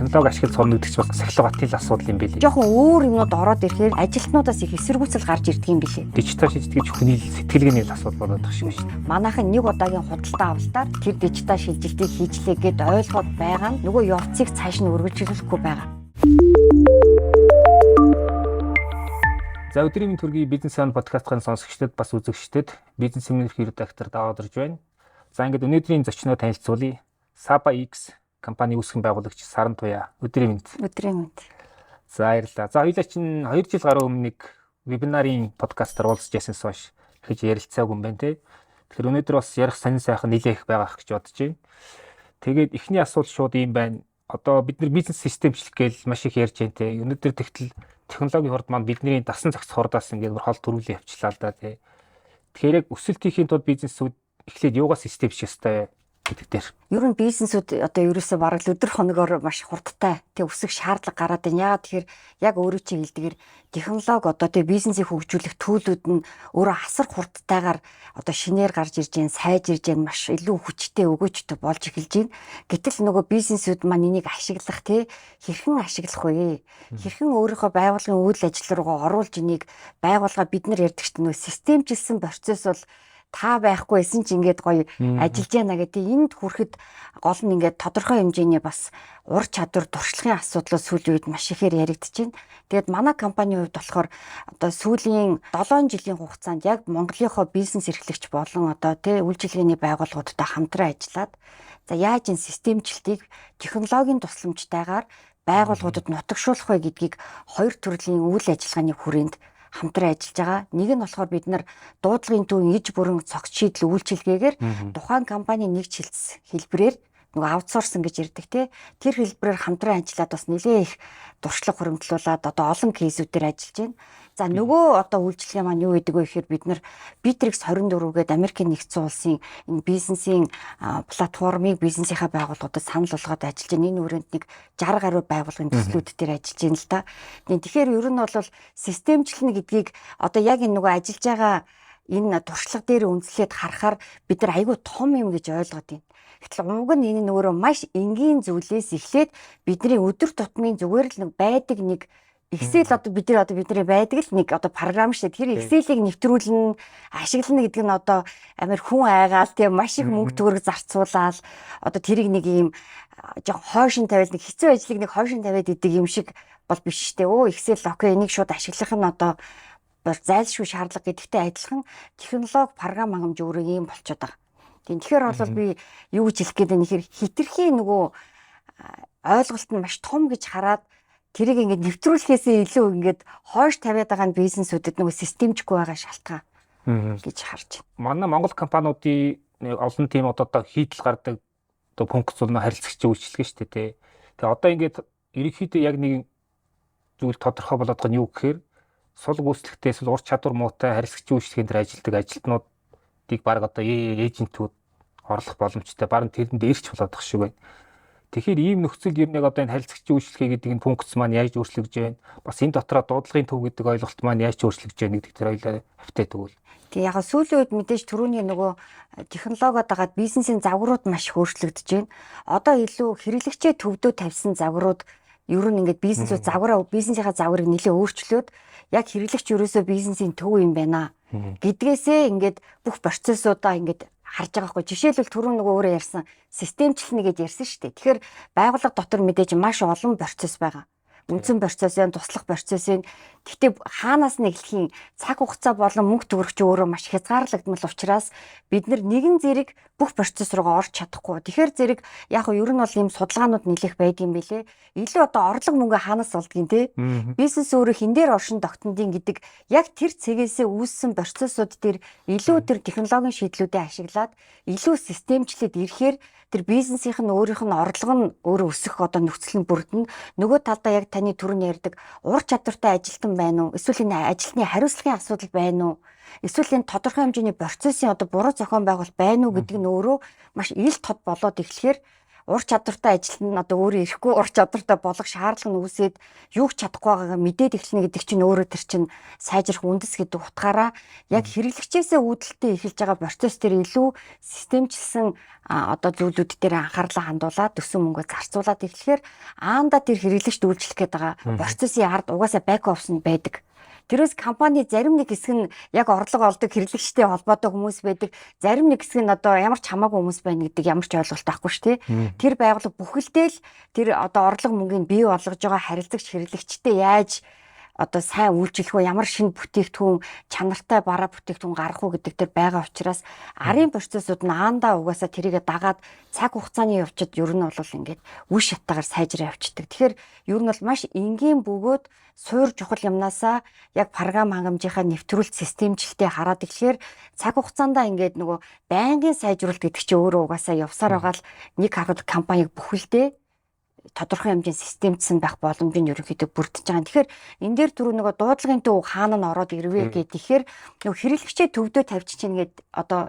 Технологи ашиглаж сурна гэдэг чинь бас сахилга батын л асуудал юм билээ. Жохон өөр юмнууд ороод ирэхээр ажилтнуудаас их эсэргүүцэл гарч ирдэг юм билээ. Дижитал шилжилт гэж хүний сэтгэлгээний л асуудал болоод байгаа шиг байна. Манайхан нэг удаагийн худалдаа авалтаар тэр дижитал шилжилтийг хийжлээ гэд ойлгоод байгаа нь нөгөө явцыг цааш нь үргэлжлүүлэхгүй байгаа. За, өдрийн мэнд хүргэе, Бизнес Сан подкастын сонсогчдод, бас үзэгчдэд. Бизнес семинар редактор даваад орж байна. За, ингээд өнөөдрийн зочноо танилцуулъя. Saba X компани үүсгэн байгуулагч Саран Туяа. Өдрийн мэнд. Өдрийн мэнд. За, баярлалаа. За, хоёулаа чинь 2 жил гаруй өмнө нэг вебинарын подкастаар уулзч ясанс хойш гэж ярилцаагүй юм байна те. Тэгэхээр өнөөдөр бас ярих сонин сайхан нилээх байгаа гэж бодож байна. Тэгээд эхний асуулт шууд ийм байна. Одоо бид нар бизнес системчлэх гээл маш их ярьж байна те. Өнөөдөр тэгтэл технологийн хурд маань бидний дасан зохицох хурдаас ингээд бүр хол төрүүлээ явчлаа л да тий. Тэгэхээр яг өсөлт хийхийн тулд бизнесүүд эхлээд юугаа системчих ёстой гэдэг дээр. Ер нь бизнесүүд одоо ерөөсөө бараг л өдөр хоногоор маш хурдтай тэг өсөх шаардлага гараад байна. Яагаад тэгэхээр яг өөрөө чи хэлдгээр технологи одоо тэг бизнесийг хөгжүүлэх төлөвлүүд нь өөрөө асар хурдтайгаар одоо шинээр гарч ирж байна, сайжирж байна, маш илүү хүчтэй, өгөөжтэй болж эхэлж байна. Гэтэл нөгөө бизнесүүд маань энийг ашиглах тий хэрхэн ашиглах вэ? Хэрхэн өөрийнхөө байгууллагын үйл ажил руугаа оруулж энийг байгууллага бид нар ярьдаг чинь нөгөө системжилсэн процесс бол та байхгүйсэн ч ингээд гоё ажиллаж яана гэдэг. Энд хүрэхэд гол нь ингээд тодорхой хэмжээний бас ур чадвар, туршлагын асуудлууд сүүлийн үед маш ихээр яригдчихэв. Байна. Тэгээд манай компанийн хувьд болохоор одоо сүүлийн 7 жилийн хугацаанд яг Монголынхоо бизнес эрхлэгч болон одоо тий үйлчилгээний байгууллагуудтай хамтран ажиллаад, за, яаж энэ системчлэлтийг технологийн тусламжтайгаар байгууллагуудад нутагшуулах вэ гэдгийг хоёр төрлийн үйл ажиллагааны хүрээнд хамтран ажиллаж байгаа. Нэг нь болохоор бид нар дуудлагын төвийн иж бүрэн цогц шийдэл үйлчилгээгээр тухайн компани нэг чилц хэлбэрээр нөгөө аутсорсинг гэж ярьдаг те, тэр хэлбэрээр хамтран ажиллаад бас нэлээ их туршлага хуримтлуулад одоо олон кейсүүдээр ажиллаж байна. За, нөгөө одоо үйлчилгээ маань юу гэдэг вэ гэхээр бид нар Bitrix 24 гэдэг Америкийн нэгдсэн улсын энэ бизнесийн платформыг бизнесийнхаа байгууллагуудад санал болгоод ажиллаж байна. Энэ өрөөнд нэг 60 гаруй байгууллагын төслүүд дээр ажиллаж байна л да. Тэгэхээр ер нь бол системчлэн гэдгийг одоо яг энэ нөгөө ажиллаж байгаа энэ туршлага дээр үндэслээд харахаар бид нар айгүй том юм гэж ойлгоод байна. Гэтэл уг нь энэ нь өөрөө маш энгийн зүйлээс эхлээд бидний өдөр тутмын зүгээр л нэг байдаг нэг Excel, одоо бид нар одоо бидний байдаг л нэг одоо програм шүү дээ. Тэр Excel-ийг нэвтрүүлнэ, ашиглана гэдэг нь одоо амар хүн айгаал тийм маш их мөнгө төгрөг зарцуулаад одоо тэрийг нэг ийм жоохон хойшин тавиал, нэг хэцүү ажлыг нэг хойшин тавиад идэг юм шиг бол биш шүү дээ. Өө, Excel, окей, энийг шууд ашиглах нь одоо зайлшгүй шаардлага гэдэгтэй адилхан технологи, програм хангамж өөрөө ийм болчиход байгаа. Тийм, тэгэхээр бол би юу гэж хэлэх гээд байна нэхэр хитрхийн нөгөө ойлголт нь маш том гэж хараад тэрийг ингээд нэвтрүүлэхээсээ илүү ингээд хойш тавиад байгаа нь бизнесүүдэд нөгөө системжгүй байгаа шалтгаан гэж харж байна. Манай Монгол компаниудын олон тийм одоо хийдэл гардаг одоо функц бол харилцагч үйлчилгээ шүү дээ, тий. Тэгээ одоо ингээд ерөнхийдөө яг нэг зүйл тодорхой болоод байгаа нь юу гэхээр сул гүйцэтгэхтэй эсвэл ур чадвар муутай харилцагч үйлчилгээнд дээр ажилладаг ажилтнуудыг баг одоо эйжентүүд орлох боломжтой, баг тэрэнд эрч болоод байгаа шиг байна. Тэгэхээр ийм нөхцөл ер нь яг одоо энэ харилцагч үйлчилгээ гэдэг энэ функц маань яаж өөрчлөгдөж байна? Бас энэ дотроо дуудлагын төв гэдэг ойлголт маань яаж өөрчлөгдөж байна гэдэг тэр хоёлаа хавтаа тэгвэл. Тэг яг сүүлийн үед мэдээж түрүүний нөгөө технологиод дагаад бизнесийн загварууд маш их өөрчлөгдөж байна. Одоо илүү хэрэглэгчээ төвдөө тавьсан загварууд, ер нь ингээд бизнесүүд загвараа, бизнесийнхаа загварыг нэлээ өөрчлөөд яг хэрэглэгч ерөөсөө бизнесийн төв юм байна гэдгээсээ ингээд бүх процессуудаа ингээд харж байгаа хгүй. Жишээлбэл, түрүү нөгөө өөрөө ярьсан системчлэнэ гэж ярьсан шүү дээ. Тэгэхээр байгууллага дотор мэдээж маш олон процесс байгаа, үндсэн процесс байна, туслах процесс байна. Гэхдээ хаанаас нь эхлэх юм, цаг хугацаа болон мөнгө төгрөг чи өөрөө маш хязгаарлагдмал учраас бид нар нэгэн зэрэг бүх процесс руугаа орж чадахгүй. Тэгэхээр зэрэг яг нь ер нь бол ийм судалгаанууд нэлэх байдаг юм билэ. Илүү одоо орлого мөнгө хаанаас олдгийг те. Бизнес өөрөө хин дээр оршин тогтнодیں гэдэг яг тэр цэгээсээ үүссэн процессууд дээр илүү тэр технологийн шийдлүүдээ ашиглаад илүү системчлээд ирэхээр тэр бизнесийнх нь өөрийнх нь орлого нь өөрөө өсөх одоо нөхцөл нь бүрдэнэ. Нөгөө талдаа яг таны түрүүний ярьдаг ур чадвартай ажилтан байна уу? Эсвэл энэ ажилтны хариуцлагын асуудал байна уу? Эсвэл энэ тодорхой хэмжээний процессын одоо буруу зохион байгуулалт байна уу гэдэг нь өөрөө маш ил тод болоод эхлэхээр Ур чадвартай ажилт нь одоо өөрөө ирэхгүй ур чадвартай болох шаардлага нь үүсээд юу ч чадахгүй байгаагаа мэдээд эхэлнэ гэдэг чинь өөрөө тэр чинь сайжрах үндэс гэдэг утгаараа яг хэрэглэгчээсээ үүдэлтэй эхэлж байгаа процесс дээр илүү системчилсэн одоо зүйлүүд дээр анхаарлаа хандуулаад өсөн мөнгө зарцуулаад эхлэхээр аанда тэр хэрэглэгчд үйлчлэх гээд байгаа процессын ард угаасаа back office нь байдаг. Тэрээс компани зарим нэг хэсэг нь яг орлого олдог хэрэглэгчтэй холбоотой хүмүүс байдаг. Зарим нэг хэсэг нь одоо ямар ч хамаагүй хүмүүс байна гэдэг ямар ч ойлголт байхгүй шүү дээ. Тэр байгууллага бүхэлдээ л тэр одоо орлого мөнгийг бий болгож байгаа харилцагч хэрэглэгчтэй яаж одоо сайн үйлчлэх үү, ямар шинэ бүтээгдэхүүн, чанартай бараа бүтээгдэхүүн гаргах уу гэдэг дээр байгаа учраас арын процессууд нь аандаа угаасаа тэрийгэ дагаад цаг хугацааны явцад ер нь бол ингээд үе шаттайгаар сайжраа явцдаг. Тэгэхээр ер нь бол маш энгийн бөгөөд суур чухал юмнасаа яг програм хангамжийнхаа нэвтрүүлэлт системчлэлтэй хараад эхлэхээр цаг хугацаандаа ингээд нөгөө байнгын сайжруулалт гэдэг чинь өөрөө угаасаа явсаар байгаа л нэг харахад компаниг бүхэлдээ тодорхой хэмжээний системдсэн байх боломж нь ерөнхийдөө бүрдэж байгаа. Тэгэхээр энэ дээр түрүү нөгөө дуудлагын төв хаана нь ороод ирвэ гэх тэгэхээр нөгөө хэрэглэгчээ төвдөө тавьчих чинь гээд одоо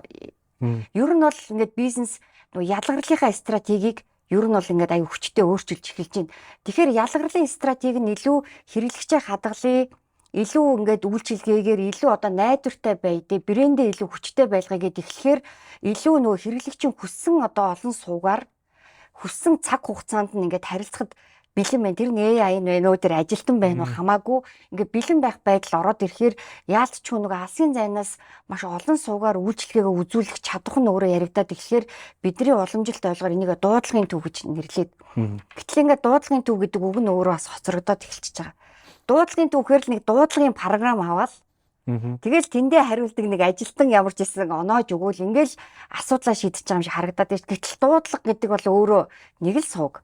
ер нь бол ингээд бизнес нөгөө ялгарлынхаа стратегийг ер нь бол ингээд аюу хүчтэй өөрчилж эхэлж байна. Тэгэхээр ялгарлын стратеги нь илүү хэрэглэгчээ хадгалъя, илүү ингээд үйлчилгээгээр илүү одоо найдвартай бай, тэ брэндээ илүү хүчтэй байлгая гэд эхлэхээр илүү нөгөө хэрэглэгчийн хүссэн одоо олон суугаар хүссэн цаг хугацаанд нь ингээд харилцахад бэлэн байна. Тэр нь AI нь байна уу, тэр ажилтан байна уу хамаагүй ингээд бэлэн байх байдал ороод ирэхээр яалтч нөгөө алсын зайнаас маш олон суугаар үйлчилгээгээ үзүүлэх чадах нь өөрөө яригадаад эхлэхээр бидний уламжилт ойлгоор энийг дуудлагын төв гэж нэрлээд. Гэтэл ингээд дуудлагын төв гэдэг үг нь өөрөө бас хоцрогдоод эхэлчихэж байгаа. Дуудлагын төв гэхээр л нэг дуудлагын програм аваад Тэгэл тэндээ хариулдаг нэг ажилтан ямар ч байсан оноож өгөөл ингээл асуудлаа шийдэж байгаа юм шиг харагдаад байна. Гэтэл дуудлага гэдэг бол өөрөө нэг л сувг.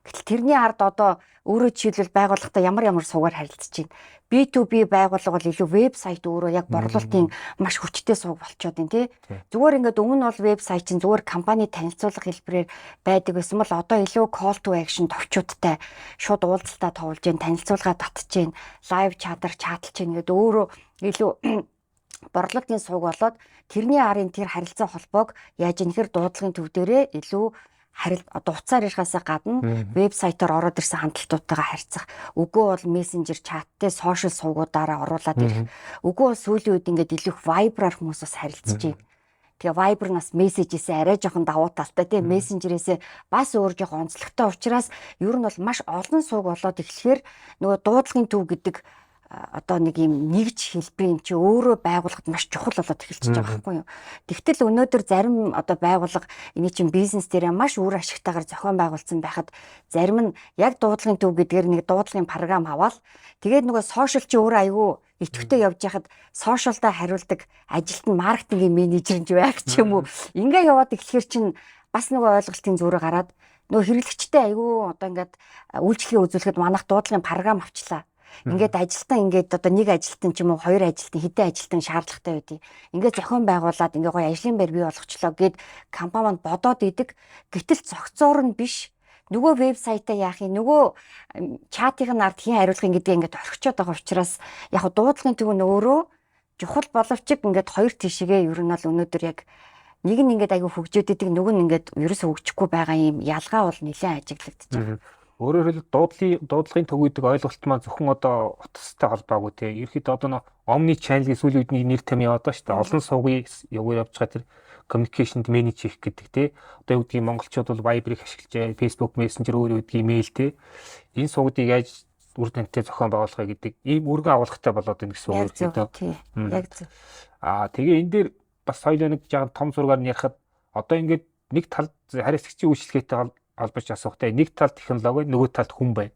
Гэтэл тэрний ард одоо өөрөө жишээлбэл байгууллагатай ямар ямар сувгаар харилцаж байна. B2B байгууллага бол илүү вебсайт өөрөө яг борлуулалтын маш хүчтэй сувг болчоод байна тий. Зүгээр ингээд өмнө нь бол вебсайт чинь зүгээр компани танилцуулга хэлбэрээр байдаг байсан бол одоо илүү call to action товчуудтай шууд уулзалтаа товлож гин, танилцуулгаа татж гин, live chat-аар чаталж гин гэдэг өөрөө илүү борлуулалтын сувг болоод тэрний арын тэр харилцаа холбоог яаж нэхэр дуудлагын төв дээрээ илүү харил одоо утсаар ярихаасаа гадна вебсайтаар ороод ирсэн хандлтуудтайгаа харьцах. Үгүй бол мессенжер чаттай social сувгуудаараа оруулаад ирэх. Үгүй бол сүүлийн үед ингээд илүү их Viber-аар хүмүүс бас харилцаж байна. Тэгээ Viber нас мессежээсээ арай жоохон давуу талтай тийм, мессенжерээсээ бас өөр жоохон онцлогтой учраас ер нь бол маш олон сувг болоод эхлэхээр нөгөө дуудлагын төв гэдэг одоо нэг юм нэгж хэлбэрийн чи өөрөө байгууллагад маш чухал болоод эхэлчихэж байгаа байхгүй юу. Тэгтэл өнөөдөр зарим одоо байгууллага эний чинь бизнес дээр маш үр ашигтайгаар зохион байгуулсан байхад зарим нь яг дуудлагын төв гэдгээр нэг дуудлагын програм аваад тэгээд нөгөө social чи өөрөө айгүй идэвхтэй явж яхад social даа хариулдаг ажилт нь маркетингийн менежер нь байх ч юм уу. Ингээ яваад эхлэхэр чинь бас нөгөө ойлголтын зүрэ гараад нөгөө хэрэглэгчтэй айгүй одоо ингээд үйлчлэгээ үзүүлэхэд манайх дуудлагын програм авчлаа. Ингээд ажилтан ингээд одоо нэг ажилтан ч юм уу, хоёр ажилтан, хэдэн ажилтан шаардлагатай байдгийг. Ингээд зохион байгуулад ингээ гоё ажлын байр бий болгочлоо гэд компани маань бодоод идэг. Гэтэл зохицоор нь биш, нөгөө вебсайтаа яах юм, нөгөө чатыг нь ард хэн хариулах юм гэдгийг ингээд орхичоод байгаа учраас яг дуудлагын төв нь өөрөө чухал боловч ингээд хоёр тишгээ ер нь бол өнөөдөр яг нэг нь ингээд айгүй хөгжөөд идэг, нөгөө нь ингээд ерөөсөө хөгжихгүй байгаа юм ялгаа бол нэлээд ажиглагдчих байгаа. Өөрөөр хэлбэл дуудлагын төв гэдэг ойлголт маань зөвхөн одоо утастай холбоогүй те. Ерөнхийдөө одоо нөө omni channel-ийн сүүлийн үед нэг нэр том яваад байгаа шүү дээ. Олон сувгийн яваар явж байгаа тэр communication manage хийх гэдэг те. Одоо юу гэдгийг монголчууд бол Viber-ыг ашиглаж байгаа, Facebook Messenger, өөр юу гэдгийг мэйл те. Энэ сувгуудыг яаж үр дүнтэй зохион байгуулах гэдэг ийм өргөн агуулгатай болоод байна гэсэн үг ерөнхийдөө. Яг зөв. Аа, тэгээ энэ дээр бас соёл нэг жаахан том зургаар нь ярихад одоо ингээд нэг талд харилцагчийн үйлчилгээтэй холбож асуухтай, нэг талд технологи, нөгөө талд хүн байна.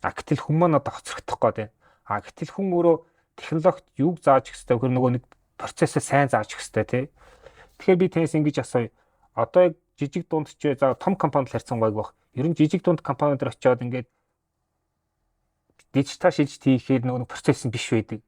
А гэтэл хүн маань одоо хоцрогдох гээд байна. А гэтэл хүн өөрөө технологид юуг зааж өгөх ёстой гэхээр нөгөө нэг процессоо сайн зааж өгөх ёстой тий. Тэгэхээр би танаас ингэж асууя. Одоо яг жижиг дунд ч за том компанид харьцангуйг баг. Ер нь жижиг дунд компаниуд дээр очиод ингээд дижитал шилжилт хийхээр нөгөө нэг процесс нь биш байдаг.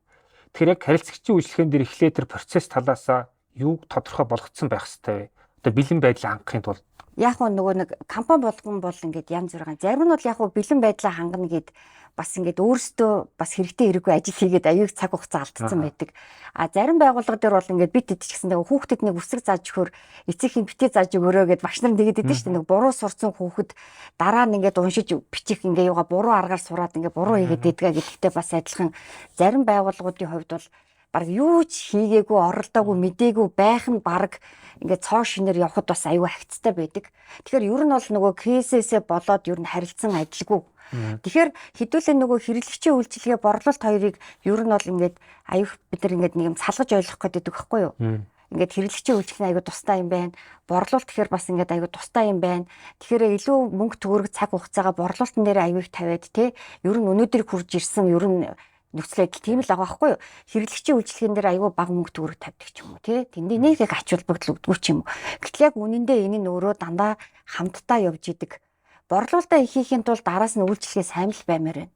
Тэгэхээр яг харилцагчийн үйлчлэгээн дээр эхлээд тэр процесс талаасаа юуг тодорхой болгоцсон байх ёстой вэ? Одоо бэлэн байдлаа хангахын тулд. Яг нөгөө нэг компани болгон бол ингээд янз бүрийн, зарим нь бол яг бэлэн байдлаа хангана гэд бас ингээд өөрсдөө бас хэрэгтэй хэрэггүй ажил хийгээд аюуг цаг хугацаа алдсан байдаг. А зарим байгууллага дээр бол ингээд бид тэд ч гэсэн нэг хүүхдэд нэг үсэг зааж өгөхөр эцэг хин битээ зааж өгөөрэй гэд багш нар тэгээд идэв шүү дээ. Нэг буруу сурцсан хүүхэд дараа нь ингээд уншиж бичих ингээ юугаа буруу аргаар сураад ингээ буруу хийгээд идгээ гэдэгтэй бас адилхан зарим байгууллагуудын хувьд бол баг юу ч хийгээгүй, оролдоогүй, мдээгүй байх нь баг ингээд цоо шинээр явхад бас аюу хагцтай байдаг. Тэгэхээр ер нь бол нөгөө кейсээсээ болоод ер нь харилцан адилгүй. Тэгэхээр хэдүүлээ нөгөө хэрэглэгчийн үйлчилгээ, борлуулалт хоёрыг ер нь бол ингээд аюух бид нар ингээд нэг юм салгаж ойлгох гэдэг байхгүй юу? Ингээд хэрэглэгчийн үйлчилгээ аюу тустай юм байна. Борлуулалт гэхээр бас ингээд аюу тустай юм байна. Тэгэхээр илүү мөнгө төгрөг, цаг хугацаагаа борлуулалтан дээр аюу их тавиад те, ер нь өнөөдөр хурж ирсэн ер нь нөхцөл байдал тийм л байгаа байхгүй юу? Хэрэглэгчийн үйлчилгээн дээр аюу бага мөнгө төгрөг тавьдаг ч юм уу те. Тэндээ нэг их ач холбогдол өгдөггүй ч юм уу. Гэтэл яг үнэндээ энэ нь өөрөө дандаа хамтдаа явж идэг. Борлуулалтаа их хийхин тулд араас нь үйлчилгээ сайн л баймаар байна.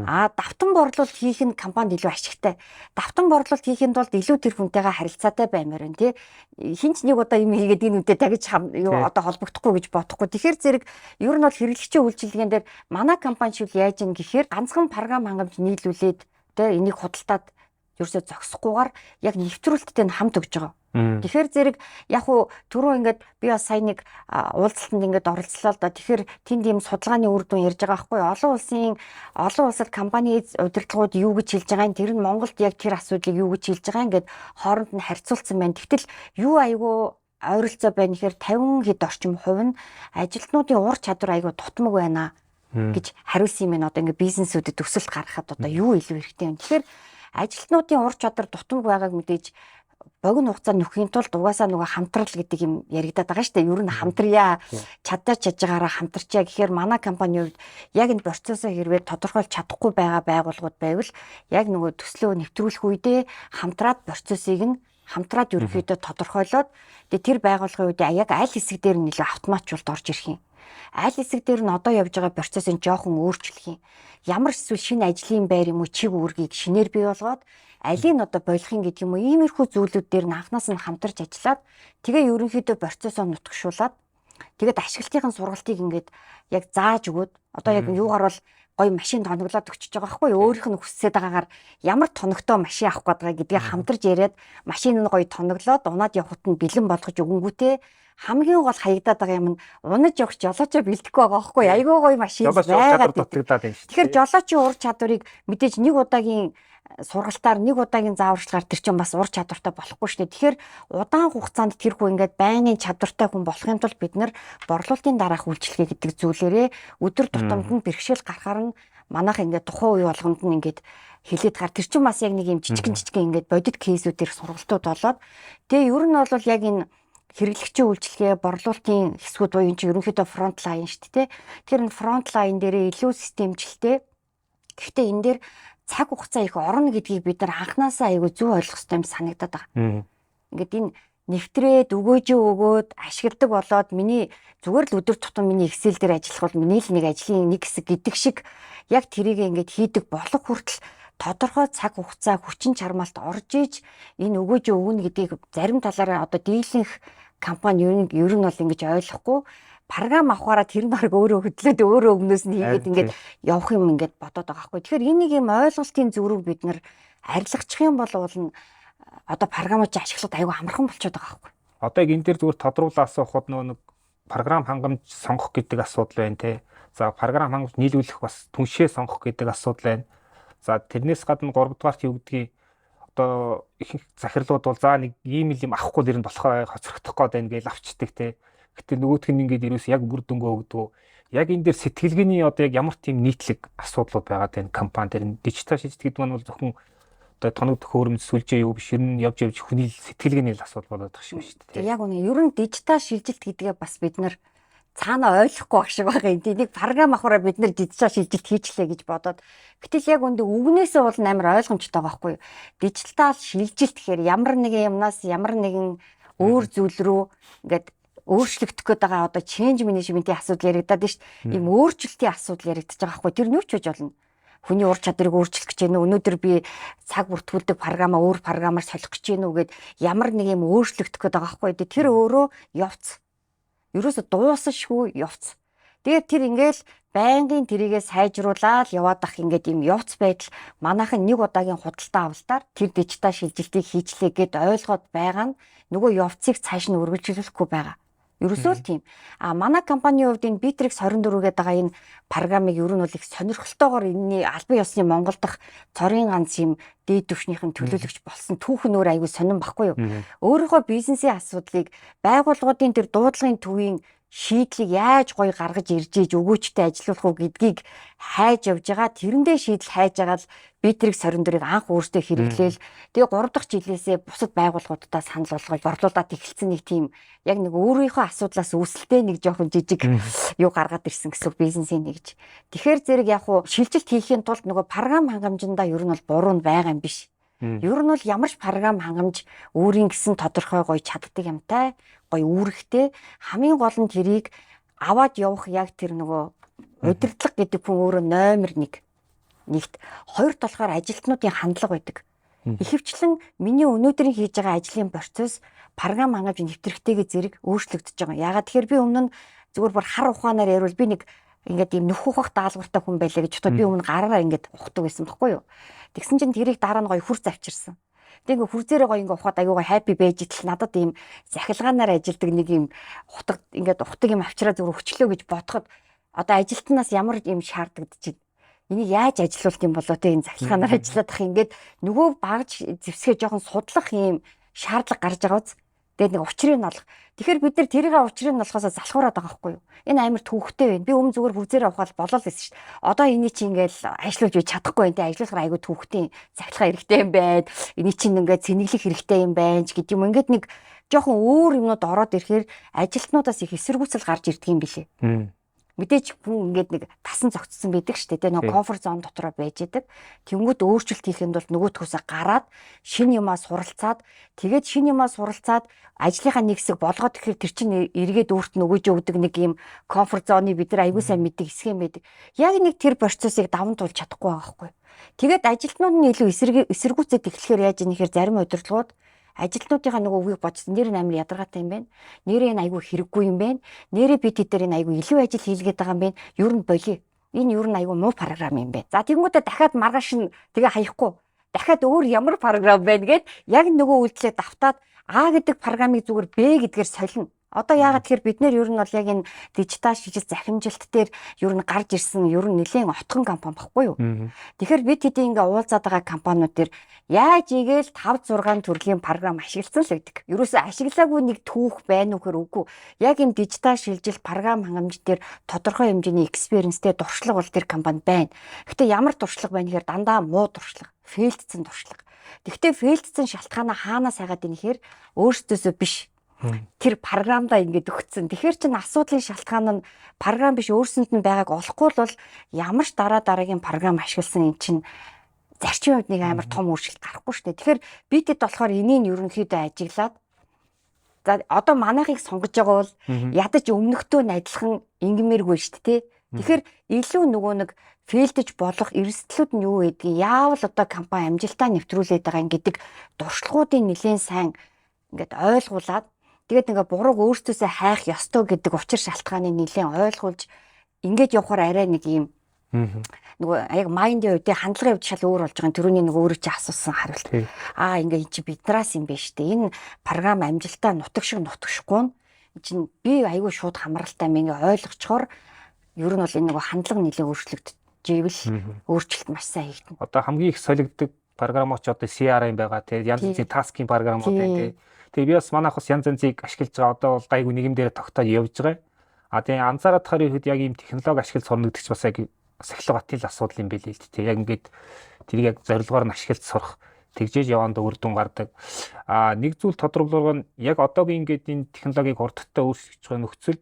А давтан борлуулалт хийх нь компанид илүү ашигтай. Давтан борлуулалт хийхин тулд илүү тэр хүнтэйгээ харилцаатай баймаар байна тий. Хин ч нэг удаа юм хийгээд энэ үнтэй тагж юу одоо холбогдохгүй гэж бодохгүй. Тэгэхээр зэрэг ер нь бол хэрэглэгчийн үйлчилгээн дээр манай компани шил яаж ин гэхээр ганцхан програм хангамж нийлүүлээд тий энийг худалдаад ерөөсөө зогсохгүйгээр яг нэвтрүүлэлттэй нь хамт өгж байгаа. Тэгэхээр зэрэг яг уу түрүү ингээд би бас сая нэг уулзалтанд ингээд оролцлоо л да. Тэгэхээр тэнд ийм судалгааны үр дүн ярьж байгаа байхгүй юу? Олон улсын, олон улсад компани удирдлагууд юу гэж хэлж байгаа юм, тэр нь Монголд яг тэр асуудлыг юу гэж хэлж байгаа ингээд хооронд нь харьцуулсан байна. Тэгтэл юу айгүй ойролцоо байна гэхээр 50 хэд орчим хувь нь ажилтнуудын ур чадвар айгүй дутмаг байна гэж хариулсан юм байна. Одоо ингээд бизнесүүдэд өсөлт гаргахад одоо юу илүү хэрэгтэй юм. Тэгэхээр ажилтнуудын ур чадвар дутмаг байгааг мэдээж богино хугацаанд нөхөхийн тулд угаасаа нөгөө хамтрал гэдэг юм яригадаад байгаа шүү дээ. Ер нь хамтрая, чадаж чадж байгаараа хамтарчаа гэхээр манай компани хувьд яг энэ процессоо хэрвээ тодорхойлж чадахгүй байгаа байгууллагууд байвал яг нөгөө төслөө нэвтрүүлэх үедээ хамтраад процессыг нь хамтраад ерөнхийдөө тодорхойлоод, тэгээ тэр байгууллагын үед яг аль хэсэг дээр нь илүү автоматжуулалт орж ирэх юм. Аль хэсэг дээр нь одоо явж байгаа процессыг жоохон өөрчлөх юм. Ямар эсвэл шинэ ажлын байр юм уу, чиг үүргийг шинээр бий болгоод алийг нь одоо болох юм гэдэг юм уу, иймэрхүү зүйлүүд дээр нь анханаас нь хамтарч ажиллаад, тэгээ ерөнхийдөө процессоо нутагшуулад, тэгээд ашиглалтын сургалтыг ингээд яг зааж өгөөд, одоо яг юугаар бол гоё машин тоноглоод өгчөж байгаа байхгүй юу? Өөрийнх нь хүссээд байгаагаар ямар тоногтой машин авах гээд байгаа гэдгийг хамтарч яриад, машин нь гоё тоноглоод унаад явхад нь бэлэн болгож өгөнгүүтээ хамгийн гол хаягдаад байгаа юм нь унаж явах жолоочоо бэлдэхгүй байгаа байхгүй юу? Айгүй гоё машин байгаад дутагдаад байна шүү. Тэгэхээр жолоочийн ур чадварыг мэдээж нэг удаагийн сургалтаар, нэг удаагийн зааварчилгаар тэр чинь бас ур чадвартай болохгүй шүү дээ. Тэгэхээр удаан хугацаанд тэр хүн ингээд байнгын чадвартай хүн болохын тулд бид нар борлуулалтын дараах үйлчилгээ гэдэг зүйлээрээ өдөр тутамд нь бэрхшээл гарахаар нь манайх ингээд тухайн үе болгонд нь ингээд хилээд гар тэр чинь бас яг нэг юм жижигэн жижигэн ингээд бодит кейсүүдээр сургалтууд болоод, тэгээ ер нь бол яг энэ хэрэглэгчийн үйлчилгээ, борлуулалтын хэсгүүд буюу энэ чинь ерөнхийдөө front line шүү дээ. Тэгэхээр энэ front line дээрээ илүү системчлэлтэй. Гэхдээ энэ дээр цаг хугацаа их орно гэдгийг бид нар анханасаа айгүй зөв ойлгох хэрэгтэй юм санагдаад байгаа. Ингээд энэ нэвтрээд өгөөжөө өгөөд ашигладаг болоод миний зүгээр л өдөр тутам миний Excel дээр ажиллах бол миний л нэг ажлын нэг хэсэг гэдэг шиг яг тэрийг ингээд хийдэг болох хүртэл тодорхой цаг хугацаа, хүчин чармаалт орж иж энэ өгөөжөө өгнө гэдгийг зарим талаараа одоо дийлэнх компани ер нь бол ингэж ойлгохгүй, програм авахаараа тэр нь баг өөрөө хөдлөөд өөрөө өмнөөс нь хийгээд ингээд явах юм ингээд бодоод байгаа байхгүй. Тэгэхээр энэ нэг юм ойлголтын зөрүүг бид нар арилгачих юм бол уул нь одоо програмыг чи ашиглахад айгүй амархан болчиход байгаа байхгүй. Одоо яг энэ дээр зүгээр тодруулаад асуухад нөгөө нэг програм хангамж сонгох гэдэг асуудал байна те. За, програм хангамж нийлүүлэх бас түншээ сонгох гэдэг асуудал байна. За, тэрнээс гадна 3 дугаарт юу гэдгийг одоо ихэнх захирлууд бол за нэг ийм л юм авахгүй л ер нь болохоо хоцрогдох гээд байна гэж авчдаг те. Гэтэ нөгөөх нь ингээд ерөөс яг үр дүнгөө өгдөг. Яг энэ дээр сэтгэлгээний одоо яг ямар тийм нийтлэг асуудлууд байгаа байна компани дээр? Дижитал шилжилт гэдэг нь бол зөвхөн одоо тоног төхөөрөмж, сүлжээ юу биш, ер нь явж явж хүний сэтгэлгээний л асуудал болоод байгаа шиг шүү дээ. Яг үнэ. Ер нь дижитал шилжилт гэдгээ бас бид нар цаана ойлгохгүй байх шиг байгаа юм. Нэг програм авахаараа бид нар дижитал шилжилт хийчлээ гэж бодоод. Гэтэл яг үндэ үгнээсээ бол амар ойлгомжтой байгаа байхгүй юу? Дижитал шилжилт гэхээр ямар нэгэн юмнаас ямар нэгэн өөр зүйл рүү ингээд өөрчлөгдөх гээд байгаа, одоо change management-ийн асуудал яригадаад байна шүү дээ. Ийм өөрчлөлтийн асуудал яригдчих байгаа байхгүй. Тэр нь юу ч байж болно. Хүний ур чадварыг өөрчлөх гэж байна уу? Өнөөдөр би цаг бүртгүүлдэг програмаа өөр програмаар солих гэж байна уу гэд ямар нэг юм өөрчлөгдөх гээд байгаа байхгүй. Тэр өөрөө явц. Ерөөсө дуусашгүй явц. Тэгээд тэр ингээл байнгын тэрийгэ сайжруулаад яваад ах ингээд юм явц байдал манайхан нэг удаагийн худалдаа авалтаар тэр дижитал шилжилтийг хийчлээ гэд ойлгоод байгаа нь нөгөө явцыг цааш нь үргэлжлүүлэхгүй байгаа. Ерөөсөө л тийм. А манай компанийн хувьд энэ Bitrix 24 гэдэг байгаа энэ програмыг ер нь бол их сонирхолтойгоор энэний албан ёсны Монгол дахь цорын ганц юм дээд түвшнийхэн төлөөлөгч болсон түүх нь өөр айгүй сонирн баггүй юу. Өөрийнхөө бизнесийн асуудлыг байгууллагуудын тэр дуудлагын төвийн шийдлийг яаж гоё гаргаж ирж ийж өгөөчтэй ажиллуулах уу гэдгийг хайж явж байгаа. Тэрэндээ шийдэл хайж байгаа л Bitrix 24-ыг анх өөртөө хэрэглээл, тэгээ 3 дахь жилээсээ бусад байгууллагуудаа санал болгож борлуулад эхэлсэн нэг тийм яг нэг өөрийнхөө асуудлаас үүсэлтэй нэг жоохон жижиг юу гаргаад ирсэн гэсэн бизнесийн нэгж. Тэгэхээр зэрэг яг уу шилжилт хийхийн тулд нөгөө програм хангамжиндаа ер нь бол буруу нь байгаа юм биш. Ер нь бол ямар ч програм хангамж өөрийн гэсэн тодорхой гоё чаддаг юмтай, гоё үүрэгтэй, хамгийн гол нь тэрийг аваад явах яг тэр нөгөө удирдлага гэдэг хүн өөрөө номер 1. Нэгт, хоёрт болохоор ажилтнуудын хандлага байдаг. Ихэвчлэн миний өнөөдрийн хийж байгаа ажлын процесс програм хангамж нэвтрэхтэйгээ зэрэг өөрчлөгдөж байгаа. Яагаад тэгэхээр би өмнө нь зүгээр бүр хар ухаанаар яриул би нэг ингээд ийм нөх ухах даалгавартай хүн байлаа гэж бодоход би өмнө гараараа ингээд ухдаг байсан баггүй юу. Тэгсэн чинь тэрийг дараа нь гоё хурц авчирсан. Тэг ингээ хүрзээрээ гоё ингээ ухаад аюугаа happy байж идэл надад ийм захилгаанаар ажилдаг нэг ийм ухдаг ингээд ухдаг юм авчираа зүгээр өчлөө гэж бодоход одоо ажилтнаас ямар юм шаардагдчих. Энийг яаж ажилуулт юм болоо те, энэ захилгаанаар ажиллаад ах ингээд нөгөө багж зэвсгээ жоохон судлах юм шаардлага гарч байгаа биз. Тэгээд нэг учрыг нь олох. Тэгэхээр бид нар тэрийг учрыг нь олохоосоо залхуураад байгаа байхгүй юу? Энэ амар түүхтэй байна. Би өмнө зүгээр хүрзээрээ ухаал болол байсан шүү дээ. Одоо энийг чи ингээл ажиллуулж би чадахгүй байна те. Ажиллуулахаар айгүй түүхтэй захилгаа хэрэгтэй юм байна. Энийг чинь ингээд цэнэглэх хэрэгтэй юм байна ч гэдэг юм. Ингээд нэг жоохон өөр юмнууд ороод ирэхээр ажилтнуудаас их эсэргүүцэл гарч ирдэг юм билээ. Мэдээж хүн ингээд нэг тасан зогтсон байдаг шүү дээ. Нөгөө comfort zone дотроо байж идэг. Тэнгүүд өөрчлөлт хийхэд бол нөгөөдхөөсөө гараад шинэ юмаа суралцаад, тэгээд шинэ юмаа суралцаад ажлынхаа нэг хэсэг болгоод ихээр тэр чинь эргээд өөрт нь өгөөж өгдөг нэг юм comfort zone-ыг бид нар аягүй сайн мэддэг хэсэг юм байдаг. Яг нэг тэр процессыг даван туулж чадахгүй байгаа байхгүй. Тэгээд ажилтнууд нь илүү эсэргүүцээд эхлэхээр яаж ийм нэхэр зарим удирдлагууд ажилтнуудынхаа нөгөө үгийг бодсон, нэр нь амар ядаргаатай юм байна. Нэрээ энэ айгүй хэрэггүй юм байна. Нэрээ бид тэд энэ айгүй илүү ажил хийлгээд байгаа юм байна. Ер нь болио. Энэ ер нь айгүй муу програм юм байна. За тэгэнгүүтээ дахиад маргааш нь тэгээ хаяхгүй. Дахиад өөр ямар програм байна гэд яг нөгөө үйлдэлээ давтаад А гэдэг програмыг зүгээр Б гэдгээр солино. Одоо яагаад тэгэхээр бид нэр ер нь бол яг энэ дижитал шилжилт захимжилт дээр ер нь гарч ирсэн ер нь нэлээд отхон компани баггүй юу. Тэгэхээр бид хэдийн ингээ уулзаад байгаа компаниуд дээр яаж игээл 5 6 төрлийн програм ашигласан л байдаг. Ерөөсөө ашиглаагүй нэг түүх байна уу гэхээр үгүй. Яг энэ дижитал шилжилт програм хангамж дээр тодорхой хэмжээний experience тэй туршлага бол тэр компани байна. Гэхдээ ямар туршлага байна гэхээр дандаа муу туршлага, fail дсэн туршлага. Гэхдээ fail дсэн шалтгаанаа хаанаас хайгаад ийн гэхээр өөрсдөөсөө биш, тэр програмдаа ингээд өгцөн. Тэгэхээр чин асуудлын шалтгаан нь програм биш, өөрсөнд нь байгааг олохгүй бол ямар ч дараа дараагийн програм ашигласан эн чин зарчим хувьд нэг амар том өөрчлөлт гарахгүй шүү дээ. Тэгэхээр битэд болохоор энийг нь ерөнхийдөө ажиглаад, за одоо манайхыг сонгож байгаа бол ядаж өмнөхтөө нь адилхан ингэмээргүй шүү дээ. Тэгэхээр илүү нөгөө нэг fail дэж болох эрсдлүүд нь юу гэдгийг, яавал одоо компани амжилтаа нэвтрүүлээд байгаа юм гэдэг туршлагуудын нэлээд сайн ингээд ойлгуулад, тэгээд ингээ бурууг өөрсдөөсөө хайх ёстой гэдэг учир шалтгааныг нэлээд ойлгуулж ингээд явахаар арай нэг юм нөгөө яг mind ын хувьд, хандлагын хувьд шал өөр болж байгаа. Төрөний нөгөө өөрөө чи асуусан хариулт. Аа, ингээ эн чи биднээс юм байна штэ. Энэ програм амжилтаа нутаг шиг нутагшихгүй нь чинь би айгүй шууд хамралтай юм ингээ ойлгочхоор ер нь бол энэ нөгөө хандлага нэлээд өөрчлөгдөж өөрчлөлт маш сайн хийгдэнэ. Одоо хамгийн их солигддог програмууд ч одоо CRM байгаа тийм, янз янзын task ийн програмууд байна тийм. Тэгээ би бас манайх бас янз янзыг ашиглаж байгаа. Одоо бол гайгүй нэгэн дээр тогтоод явж байгаа. А тэгээ анзаараад тахаар ихэд яг ийм технологи ашиглаж сурна гэдэг чинь бас яг сахилга батын л асуудал юм билээ л дээ. Яг ингээд тэрийг яг зорилгоор нь ашиглаж сурах тэгжээж яванд үр дүн гардаг. А нэг зүйл тодорхойлгоо нь яг одоогийн ингээд энэ технологиг хурдтай өөрчлөж байгаа нөхцөл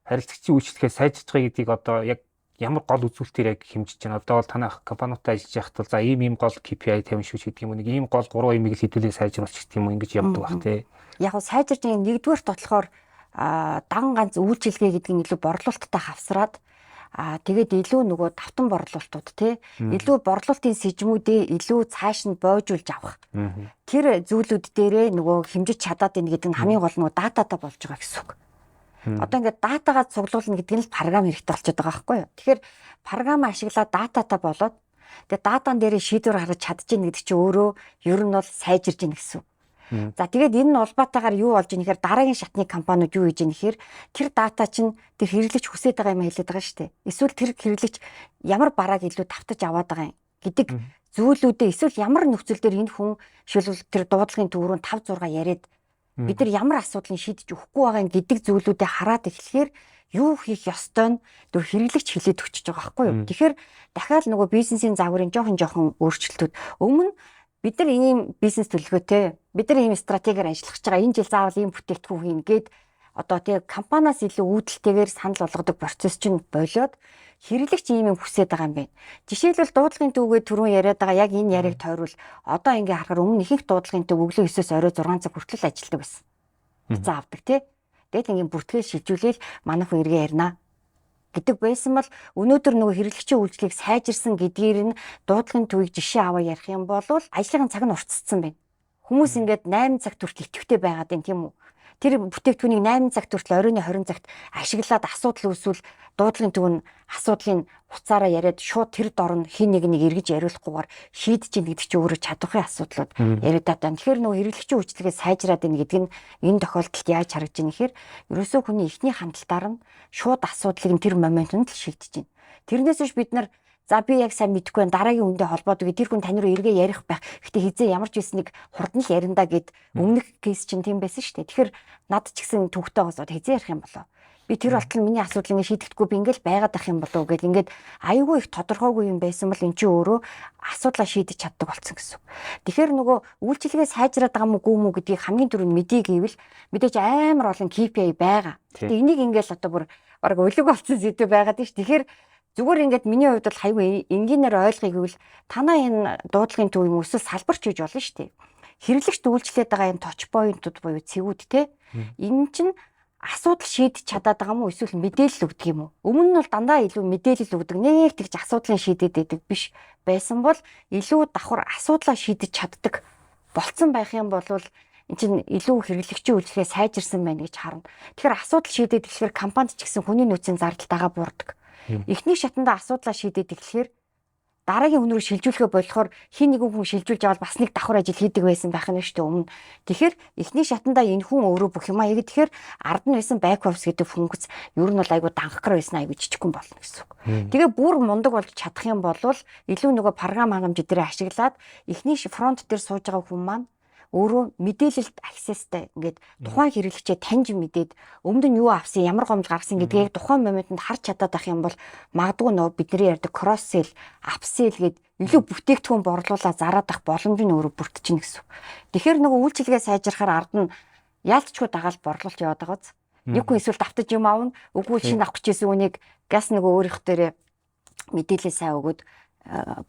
харилцагчийн үйлчлэгээ сайжирч байгаа гэдгийг одоо яг ямар гол үзүүлэлтээр яг хэмжиж байна? Одоо бол танах компаниудтай ажиллаж байхад бол за ийм ийм гол KPI тавина шүү гэдэг юм уу? Нэг ийм гол гурван юмыг л хэдүүлээ сайжруулах гэдэг юм уу? Ингэж явдаг бах тий. Яг нь сайжирч байгаа нэгдүгээрт болохоор дан ганц үйлчилгээ гэдэг нь илүү борлуулалттай хавсраад, тэгээд илүү нөгөө давтан борлуулалтууд тий, илүү борлуулалтын сэжмүүдээ илүү цааш нь боожуулж авах. Тэр зүйлүүд дээрээ нөгөө хэмжиж чадаад байна гэдэг нь хамгийн гол нөгөө data тай болж байгаа гэсэн үг. Одоо ингээд data-гаа цуглуулна гэдэг нь л програм хэрэгтэй болчиход байгаа байхгүй юу? Тэгэхээр програм ашиглаад data-тай болоод, тэгээ data-н дээрээ шийдвэр гаргаж чадчихна гэдэг чинь өөрөө ер нь бол сайжирж гин гэсэн. За, тэгээд энэ нь улбаатайгаар юу болж ийн гэхээр дараагийн шатны компаниуд юу хийж ийн гэхээр тэр data чинь тэр хэрэглэгч хүсээд байгаа юм хэлээд байгаа шүү дээ. Эсвэл тэр хэрэглэгч ямар барааг илүү давтаж аваад байгаа юм гэдэг зүйлүүдээ, эсвэл ямар нөхцөл дээр энэ хүн шилбэл тэр дуудлагын төв рүү 5 6 яриад бид нар ямар асуудлыг шийдэж өгөхгүй байгаа юм гэдэг зүйлүүдээ хараад эхлэхээр юу хийх ёстой нь түр хэрэглэгч хэлээд өгчөж байгаа байхгүй юу. Тэгэхээр дахиад нөгөө бизнесийн загварын жоохон жоохон өөрчлөлтүүд. Өмнө бид нар ийм бизнес төлөвлөгөөтэй, бид нар ийм стратегиар ажиллах гэж байгаа, энэ жил заавал ийм бүтээгдэхүүн хийнэ гээд одоо тий компаниас илүү үүдэлтэйгээр санал болгодог процесс чинь болиод, хэрэглэгч ийм юм хүсээд байгаа юм байна. Жишээлбэл, дуудлагын төвгээ түрүүн яриад байгаа яг энэ яриаг тойрвол одоо ингээ харахаар өмнө ихэнх дуудлагын төв өглөө 9-өөс орой 6 цаг хүртэл ажилладаг байсан. Буцаа авдаг тий. Тэгэл ингээ бүртгэл шилжүүлээл манай хүн эргээ ярина гэдэг байсан бол өнөөдөр нөгөө хэрэглэгчийн үйлчлэгийг сайжирсан гэдгээр нь дуудлагын төвийг жишээ аваа ярих юм бол ажлын цаг нь уртцсан байна. Хүмүүс ингээд 8 цагт хүртэл идэвхтэй байгаад байна, тийм үү? Тэр бүтээгдэхүүнийг 8 цагт хүртэл, оройн 20 цагт ашиглаад асуудал үүсвэл дуудлагын төв нь асуудлын хуцаараа яриад шууд тэр дор нь хин нэг нэг эргэж яриулахгүйгээр шийдэж ийн гэдэг чинь өөрөө чадварын асуудлууд яриадаад байна. Тэгэхээр нөгөө хэрэглэгчийн үйлчлэгээ сайжраад байна гэдэг нь энэ тохиолдолд яаж харагдаж байна гэхээр ерөөсөө хүний эхний хандлтаар нь шууд асуудлыг нь тэр моментод л шийдэж байна. Тэрнээс биш бид нар за би яг сайн мэдэхгүй байна, дараагийн хүндээ холбоод үгүй, тэр хүн тань руу эргээ ярих байх. Гэтэ хизээ ямар ч байсан нэг хурдан л ярина гэд өмнөх case чинь тийм байсан шүү дээ. Тэгэхээр над ч гэсэн төвхтэй байгаас хизээ ярих юм болоо. Би тэр болтол миний асуудал ингэ шийдэхдэггүй, би ингээл байгаад ах юм болов уу гэл ингээд аюулгүй их тодорхойгүй юм байсан бол эн чинь өөрөө асуудлаа шийдэж чаддаг болсон гэсэн. Тэгэхээр нөгөө үйлчилгээ сайжраад байгаа мó гүү мүү гэдгийг хамгийн түрүүнд мэдээ гэвэл мэдээж амар олон KPI байгаа. Гэтэ энийг ингээл одоо бүр бараг өлег болсон сэдв байгаад ш. Тэгэхээр зүгээр ингээд миний хувьд бол хайгүй энгийнээр ойлгоё гэвэл танаа энэ дуудлагын төв юм эсвэл салбарч хийж болно шүү дээ. Хэрэглэгч үйлчлээд байгаа энэ touch point-ууд буюу цэгүүд те. Энэ чинь асуудал шийдэж чадаад байгаа юм уу эсвэл мэдээлэл өгдөг юм уу? Өмнө нь бол дандаа илүү мэдээлэл өгдөг. Нэг тэгж асуудлыг шийдээд байдаг биш байсан бол илүү давхар асуудлаа шийдэж чаддаг болцсон байх юм бол эн чинь илүү хэрэглэгчийн үйлчлэгээ сайжирсан байна гэж харна. Тэгэхээр асуудал шийдээд эхлэхээр компанид ч гэсэн хүний нөөцийн зардал дагаа буурдаг. Эхний шатанда асуудлаа шийдээд эхлэхээр дараагийн хүн рүү шилжүүлэхэ болохоор хин нэгэн хүн шилжүүлж авал бас нэг давхар ажил хийдэг байсан байх нь шүү дээ өмнө. Тэгэхээр эхний шатанда энэ хүн өөрөө бүх юмаа хийгээд, тэгэхээр ард нь байсан back office гэдэг функц ер нь бол айгу данхгар байсан, айгу жижигхэн болно гэсэн үг. Тэгээ бүр мундаг болж чадах юм бол илүү нөгөө програм хангамж дээрээ ашиглаад эхний front дээр сууж байгаа хүн маань өөрөө мэдээлэлд access-тай, ингээд тухайн хэрэглэгчээ таньж мэдээд өмнө нь юу авсан, ямар гомдол гаргасан гэдгийг тухайн моментод харж чадаад байх юм бол магадгүй нөгөө бидний ярьдаг cross sell, upsell гээд илүү бүтээгдэхүүн борлуулаа зараад ах боломж нь өөрөө бүрдчихнэ гэсэн. Тэгэхээр нөгөө үйлчилгээ сайжрахаар ард нь яалтчгүй дагаал борлуулалт яваад байгаа биз. Нэг хүн эсвэл давтаж юм аавна, үгүй шинэ авах гэжсэн үнийг газ нөгөө өөрийнх дээрээ мэдээлэл сайн өгөөд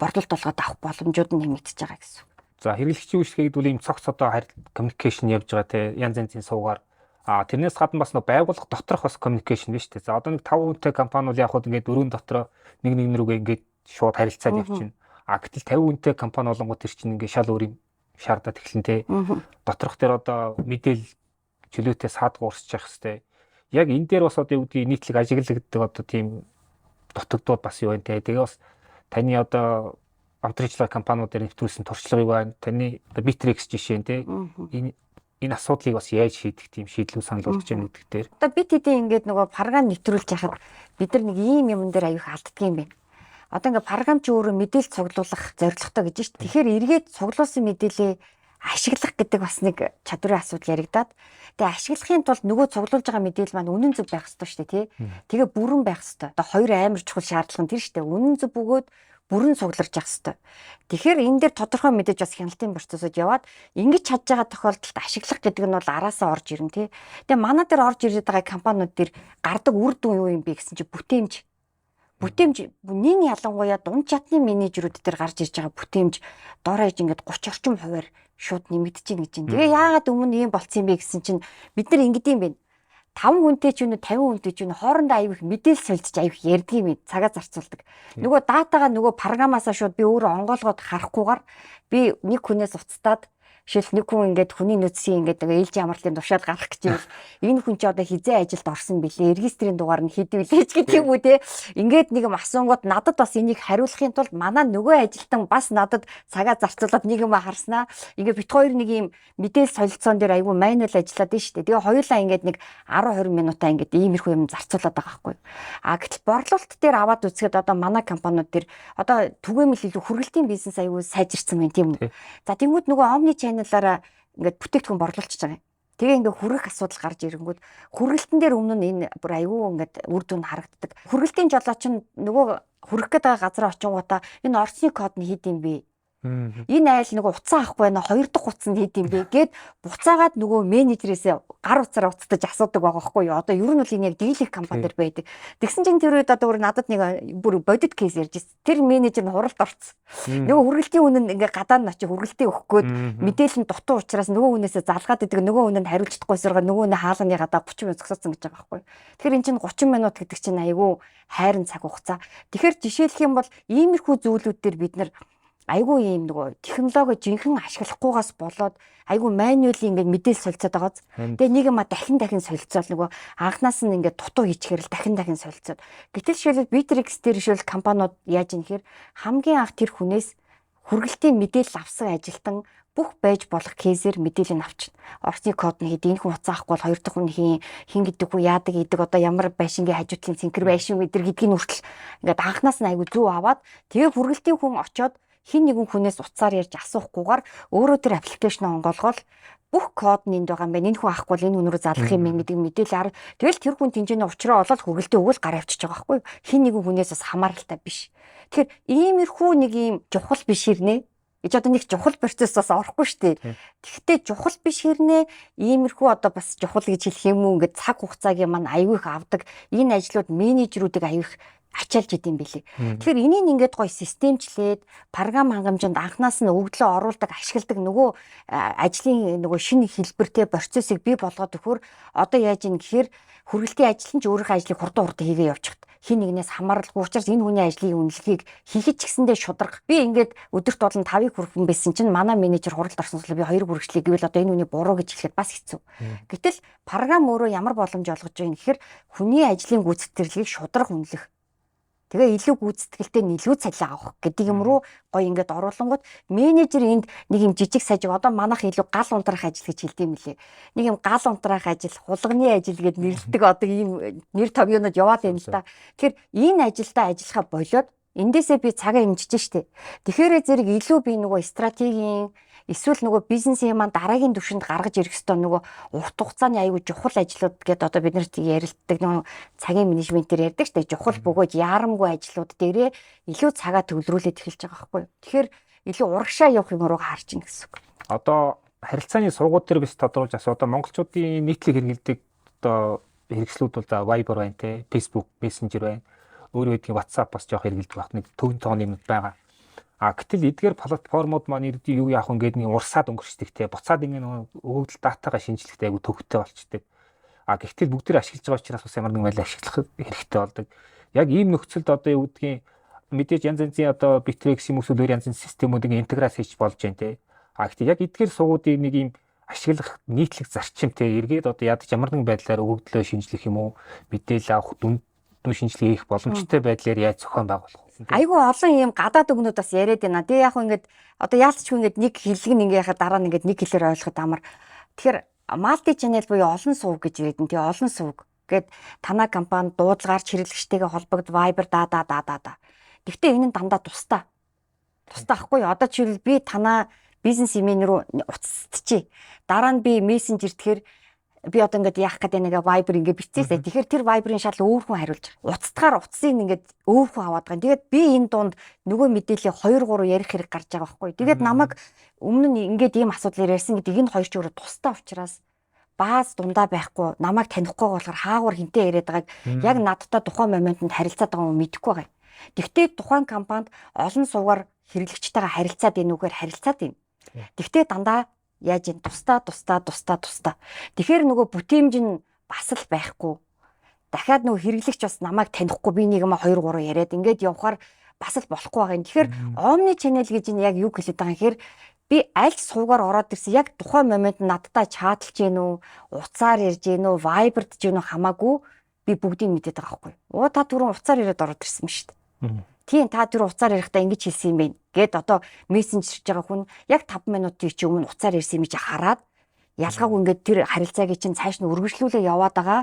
борлуулалт болгоод авах боломжууд нь нэмэгдэж байгаа гэсэн. За, хэрэглэгчийн үйлчилгээ гэдэг нь ийм цогц одоо communication явж байгаа те, янз янзын суугаар. А тэрнээс гадна бас нэг байгууллага доторх бас communication биш үү. За, одоо нэг 5 хүнтэй компани бол яг хөө ингээд өрөөнд дотроо нэг нэг рүүгээ ингээд шууд харилцаад явчихна. А гэтэл 50 хүнтэй компани болонгууд тэр чинь ингээд шал өөр юм шаардаад эхэлнэ те. Доторх дээр одоо мэдээлэл чөлөөтэй саадгүй урсчих хэвээр. Яг энэ дээр бас одоо юу гэдгийг нийтлэг ажиглагддаг одоо тийм дутагдууд бас юу вэ те. Тэгээ бас таны одоо хамтран компаниуд дээр нэвтрүүлсэн туршлага юу байна? Таны одоо Bittrex жишээ нь те. Энэ асуудлыг бас яаж шийдэх тийм шийдлүүд санал болгож байна гэдэг дээр. Одоо бид хэдийн ингээд нөгөө програм нэвтрүүлж яхад бид нар нэг ийм юм дээр аюух алддаг юм байна. Одоо ингээд програм чи өөрөө мэдээлэл цуглуулах зорилготой гэж шүү дээ. Тэгэхээр эргээд цуглуулсан мэдээлэлээ ашиглах гэдэг бас нэг чадварын асуудал яригадаад, тэгээ ашиглахын тулд нөгөө цуглуулж байгаа мэдээлэл маань үнэн зөв байх ёстой шүү дээ, тий. Тэгээ бүрэн байх ёстой. Одоо хоёр амар чухал шаардлага нь тэр шүү дээ. Үнэн зөв бөгөөд бүрэн цугларч явах ёстой. Тэгэхээр энэ дээр тодорхой мэдээж бас хяналтын процессыг яваад ингэж чадж байгаа тохиолдолд ашиглах гэдэг нь бол араасаа орж ирнэ, тий. Тэгээ манай дээр орж ирээд байгаа компаниуд дээр гардаг үр дүн юу юм бэ гэсэн чи бүтээмж нин ялангуяа дунд чатны менежерүүд дээр гарч ирж байгаа бүтээмж дор хаяж ингээд 30 орчим хувиар шууд нэмэгдэж байна гэж байна. Тэгээ яагаад өмнө ийм болцсон юм бэ гэсэн чинь бид нар ингэдэм юм байна. 5 хүнтэй ч юм уу, 50 хүнтэй ч юм уу, хоорондоо аюу их мэдээлэл солилцож, аюу их ярьдаг юм, цагаа зарцуулдаг. Нөгөө data-гаа нөгөө програмаасаа шууд би өөрөө онгоолгоод харахгүйгээр би нэг хүнээс уцтаад Жишээл нэг хүн ингээд хүний нөөцийн ингээд ээлжийн амралтын тушаал гаргах гэж байвал энэ хүн чи одоо хизээ ажилд орсон бэлээ, регистрийн дугаар нь хэд билээ ч гэдэг юм уу те. Ингээд нэг юм асуунгууд надад бас энийг хариулахын тулд манай нөгөө ажилтан бас надад цагаа зарцуулаад нэг юм харснаа. Ингээд бит хоёр нэг юм мэдээлэл солилцоон дээр айгүй manual ажиллаад байна шүү дээ. Тэгээ хоёулаа ингээд нэг 10 20 минутаа ингээд иймэрхүү юм зарцуулаад байгаа байхгүй. А гэтэл борлуулалт дээр аваад үзэхэд одоо манай компаниуд дээр одоо түгээмэл илүү хүргэлтийн бизнес айгүй сайжирсан байна, тийм үү. За, тэнгүүд нөгөө omni channel-аараа ингээд бүтээгдэхүүн борлуулчихж байгаа юм. Тэгээ ингээ хүргэх асуудал гарч ирэнгүүт хүргэлтэн дээр өмнө нь энэ бүр айгүй ингээд үр дүн харагддаг. Хүргэлтийн жолооч нь нөгөө хүргэх гээд байгаа газараа очингуудаа энэ орцны код нь хэд юм бэ? Энэ айл нөгөө утсаа авахгүй байна. Хоёр дахь утас нь хэд юм бэ гэд буцаагаад нөгөө менежерээсээ гар утсаараа уцтаж асуудаг байгаа байхгүй юу? Одоо ер нь бол энэ яг дийлэх компани дээр байдаг. Тэгсэн чинь тэр үед одоо бүр надад нэг бүр бодит case ярьж ирсэн. Тэр менежер нь хуралд орсон. Нөгөө хүргэлтийн хүн нь ингээ гадаа нь очиж хүргэлтээ өгөх гээд мэдээлэл нь дутуу учраас нөгөө хүнээсээ залгаад идэг, нөгөө хүн нь хариулж чадахгүйсэргээ нөгөө нь хаалганы гадаа 30 минут зогсоосон гэж байгаа байхгүй юу? Тэгэхээр эн чинь 30 минут гэдэг чинь айгүй хайран цаг хугацаа. Тэгэхээр жишээлх юм бол иймэрхүү зүйлүүд дээр бид нар айгүй ийм нөгөө технологи жинхэнэ ашиглахгүйгаас болоод айгүй manually ингээд мэдээлэл солилцоод байгааз. Тэгээ нэг юм а дахин дахин солилцоол нөгөө анхнаас нь ингээд дутуу хийчихээр л дахин дахин солилцоод. Гэтэл жишээлбэл Bittrex дээр жишээл компаниуд яаж юм гэхээр хамгийн анх тэр хүнээс хүргэлтийн мэдээлэл авсан ажилтан бүх байж болох case ээр мэдээлэл авчна. Орцны код нь хэд, энэ хүн утас авахгүй бол хоёр дахь хүн хин хин гэдэг хүн яадаг идэг, одоо ямар байшингийн хажуу талын цэнхэр байшин өдр гэдгийг хүртэл ингээд анхнаас нь айгүй зөв аваад, тэгээ хүргэлтийн хүн очоод хэн нэгэн хүнээс утсаар ярьж асуухгүйгээр өөрөө тэр application онгоолгоол бүх код нь энд байгаа юм байна. Энэ хүн авахгүй бол энэ хүн рүү залгах юм байна гэдэг мэдээлэл ар. Тэгэл тэр хүн тэнцэнэ учраа олоод хүргэлтээ өгөөл гараа авчиж байгаа байхгүй юу? Хэн нэгэн хүнээс бас хамааралтай биш. Тэгэхээр иймэрхүү нэг ийм чухал биш хэрнээ гэж одоо нэг чухал процесс бас орохгүй шүү дээ. Тэгэхдээ чухал биш хэрнээ иймэрхүү одоо бас чухал гэж хэлэх юм уу, ингээд цаг хугацаагийн маань аюу их авдаг. Энэ ажлууд менежерүүдийг аюу их ачаалж идэм билээ. Тэгэхээр энийг ингээд гоё системчлээд програм хангамжинд анханаас нь өгдлөө оруулдаг, ашигладаг нөгөө ажлын нөгөө шинэ хэлбэртэй процессыг бий болгоод өгөхөөр одоо яаж ийн гэхээр хүргэлтийн ажил нь ч өөрийнхөө ажлыг хурдан хурдан хийгээ явчихад хэн нэгнээс хамааралгүй учраас энэ хүний ажлын үнэлгээг хийхэд ч гэсэндээ шударга. Би ингээд өдөрт болон 5-ыг хүрхэн байсан чинь манай менежер хуралд орсон би 2 хүргэжлээ гэвэл одоо энэ хүний буруу гэж хэлэхэд бас хэцүү. Гэтэл програм өөрөө ямар боломж олгож байгаа юм гэхээр хүний ажлын гүйцэтгэлийг шударга үнэлэх. Тэгээ илүү гүйцэтгэлтэй нь илүү цалин авах гэдэг юм руу гоё ингээд оруулангууд менежер энд нэг юм жижиг сажиг, одоо манайх илүү гал унтраах ажил гэж хэлдэг юм лээ. Нэг юм гал унтраах ажил, хулганы ажил гэд нэрлэдэг одоо ийм нэр томьёонод яваад байна л да. Тэгэхээр энэ ажилдаа ажиллахаа болиод эндээсээ би цагаа хэмжиж штэ. Тэгэхээр зэрэг илүү би нөгөө стратегийн эсвэл нөгөө бизнесийн маань дараагийн түвшинд гаргаж ирэх ёстой нөгөө урт хугацааны аюу чухал ажлууд гэдээ одоо бид нарт ярилддаг нөгөө цагийн менежментээр ярьдаг штэ, чухал бөгөөд яарамгүй ажлууд дээрээ илүү цагаа төвлөрүүлээд эхэлж байгаа байхгүй юу. Тэгэхээр илүү урагшаа явах юм руу харж ийн гэсэн үг. Одоо харилцааны сувгууд дээр бас тодруулж асуу. Одоо монголчуудын нийтлэг хэрэглэдэг одоо хэрэгслүүд бол за Viber байна те, Facebook Messenger байна. Өөр байдгийн WhatsApp бас жоох хэрэглэдэг байх нэг төвн тоон юмуд байгаа. А гэтэл эдгээр платформуд маань иргэдийн юу яах вэ ингээд нэг урсаад өнгөрчдөг те. Буцаад ингээ нэг өгөгдөл датагаа шинжлэхдээ айгу төвхтэй болчдөг. А гэтэл бүгд тэр ашиглаж байгаа учраас бас ямар нэгэн байдлаар ашиглах хэрэгтэй болдог. Яг ийм нөхцөлд одоо юу гэдгийг мэдээж янз янзын одоо Bittrex юм эсвэл өөр янзын системүүд ингээ интеграц хийж болж байна те. А гэтэл яг эдгээр сувгуудыг нэг ийм ашиглах нийтлэг зарчимтэй эргээд одоо ядаж ямар нэгэн байдлаар өгөгдлөө шинжлэх юм уу, мэдээлэл авах, дүн шинжилгээ хийх боломжтой байдлаар яаж зохион байгуулах вэ? Айгүй олон ийм гадаад үгнүүд бас яриад байна. Тэгээ яг ингээд одоо яалтчгүй ингээд нэг хэллэг нь ингээ яхад дараа нь ингээд нэг хэлээр ойлгоход амар. Тэгэхээр multi channel буюу олон сувг гэж яриад энэ. Тэгээ олон сувг гэд танаа компани дуудлагаар хэрэглэгчтэйгээ холбогд Viber да да да да да. Гэхдээ энэ нь дандаа тусдаа. Тусдаа ахгүй юу? Одоо жишээлбэл би танаа бизнес имэйл рүү уцсдчихье. Дараа нь би мессенжер тэгэхээр би одоо ингээд яах гэдэг нэг Viber ингээд бичээсэй. Тэгэхээр тэр Viber-ын шал өөр хүн хариулж байгаа. Уцтгаар утсыг ингээд өөр хүн аваад байгаа. Тэгээд би энэ дунд нөгөө мэдээллийг 2 3 ярих хэрэг гарч байгаа байхгүй. Тэгээд намайг өмнө нь ингээд ийм асуудал ярьсан гэдэг энэ хоёр ч өөрөө тусдаа учраас бааз дундаа байхгүй, намайг танихгүй болохоор хаагур хинтээ яриад байгааг яг надтай тухайн моментод харилцаад байгаа юм мэдэхгүй байгаа юм. Тэгтээ тухайн компанид олон сувгаар хэрэглэгчтэйгээ харилцаад ийн үгээр харилцаад байна. Тэгтээ дандаа яаж юм тусдаа тусдаа тусдаа тусдаа. Тэгэхээр нөгөө бүтээмж нь бас л байхгүй. Дахиад нөгөө хэрэглэгч бас намайг танихгүй, би нэг юм 2 3 яриад ингээд явхаар бас л болохгүй байгаа юм. Тэгэхээр omni channel гэж энэ яг юу хэлээд байгаа юм гэхээр Би аль суугаар ороод ирсэн яг тухайн момент надтай chat лж гин үү, утсаар ярьж гин үү, Viber дж гин үү хамаагүй би бүгдийг мэдээд байгаа байхгүй. Оо, та түрүүн утсаар яриад ороод ирсэн юм шүү дээ. Тийм, та түрүү утсаар ярихдаа ингэж хэлсэн юм байна. Гэд одоо мессенжерж байгаа хүн яг 5 минутын чи өмнө утсаар ярьсан юм чи хараад ялгаагүй ингээд тэр харилцааг чинь цааш нь үргэлжлүүлээ яваад байгаа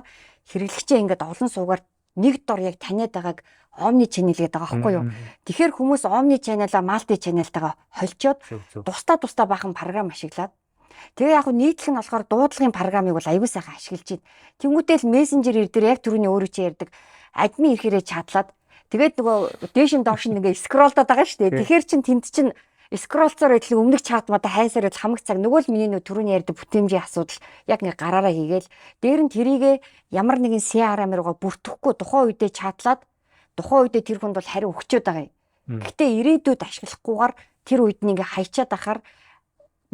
хэрэглэгчээ ингээд олон суугаар нэг дор яг таниад байгааг omni channel гэдэг байгаа байхгүй юу. Тэгэхээр хүмүүс omni channel-а multi channel-тайгаа холжоод тусдаа тусдаа бахан програм ашиглаад, тэгээ яг нийтлэг нь болохоор дуудлагын програмыг бол аягүй сайхан ашиглаж байна. Тэнгүүтэл мессенжер дээр яг түрүүний өөрөө чи ярьдаг админ ирэхээрээ chat лаад, тэгээд нөгөө дээш нь доош нь ингээ scroll доод байгаа шүү дээ. Тэгэхээр чин тэнд чин scroll цоор идэл өмнөх chat мада хайсаар идэл хамаг цаг нөгөө л миний нөгөө түрүүний ярьдаг бүтээмжийн асуудал яг ингээ гараараа хийгээл, дээр нь тэрийгэ ямар нэгэн CRM руугаа бүртгэхгүй тухайн үедээ chat лаад, тухайн үедээ тэр хүнд бол хариу өгчөөд байгаа юм. Гэхдээ ирээдүйд ашиглахгүйгээр тэр үед нь ингээ хайчаад ахаар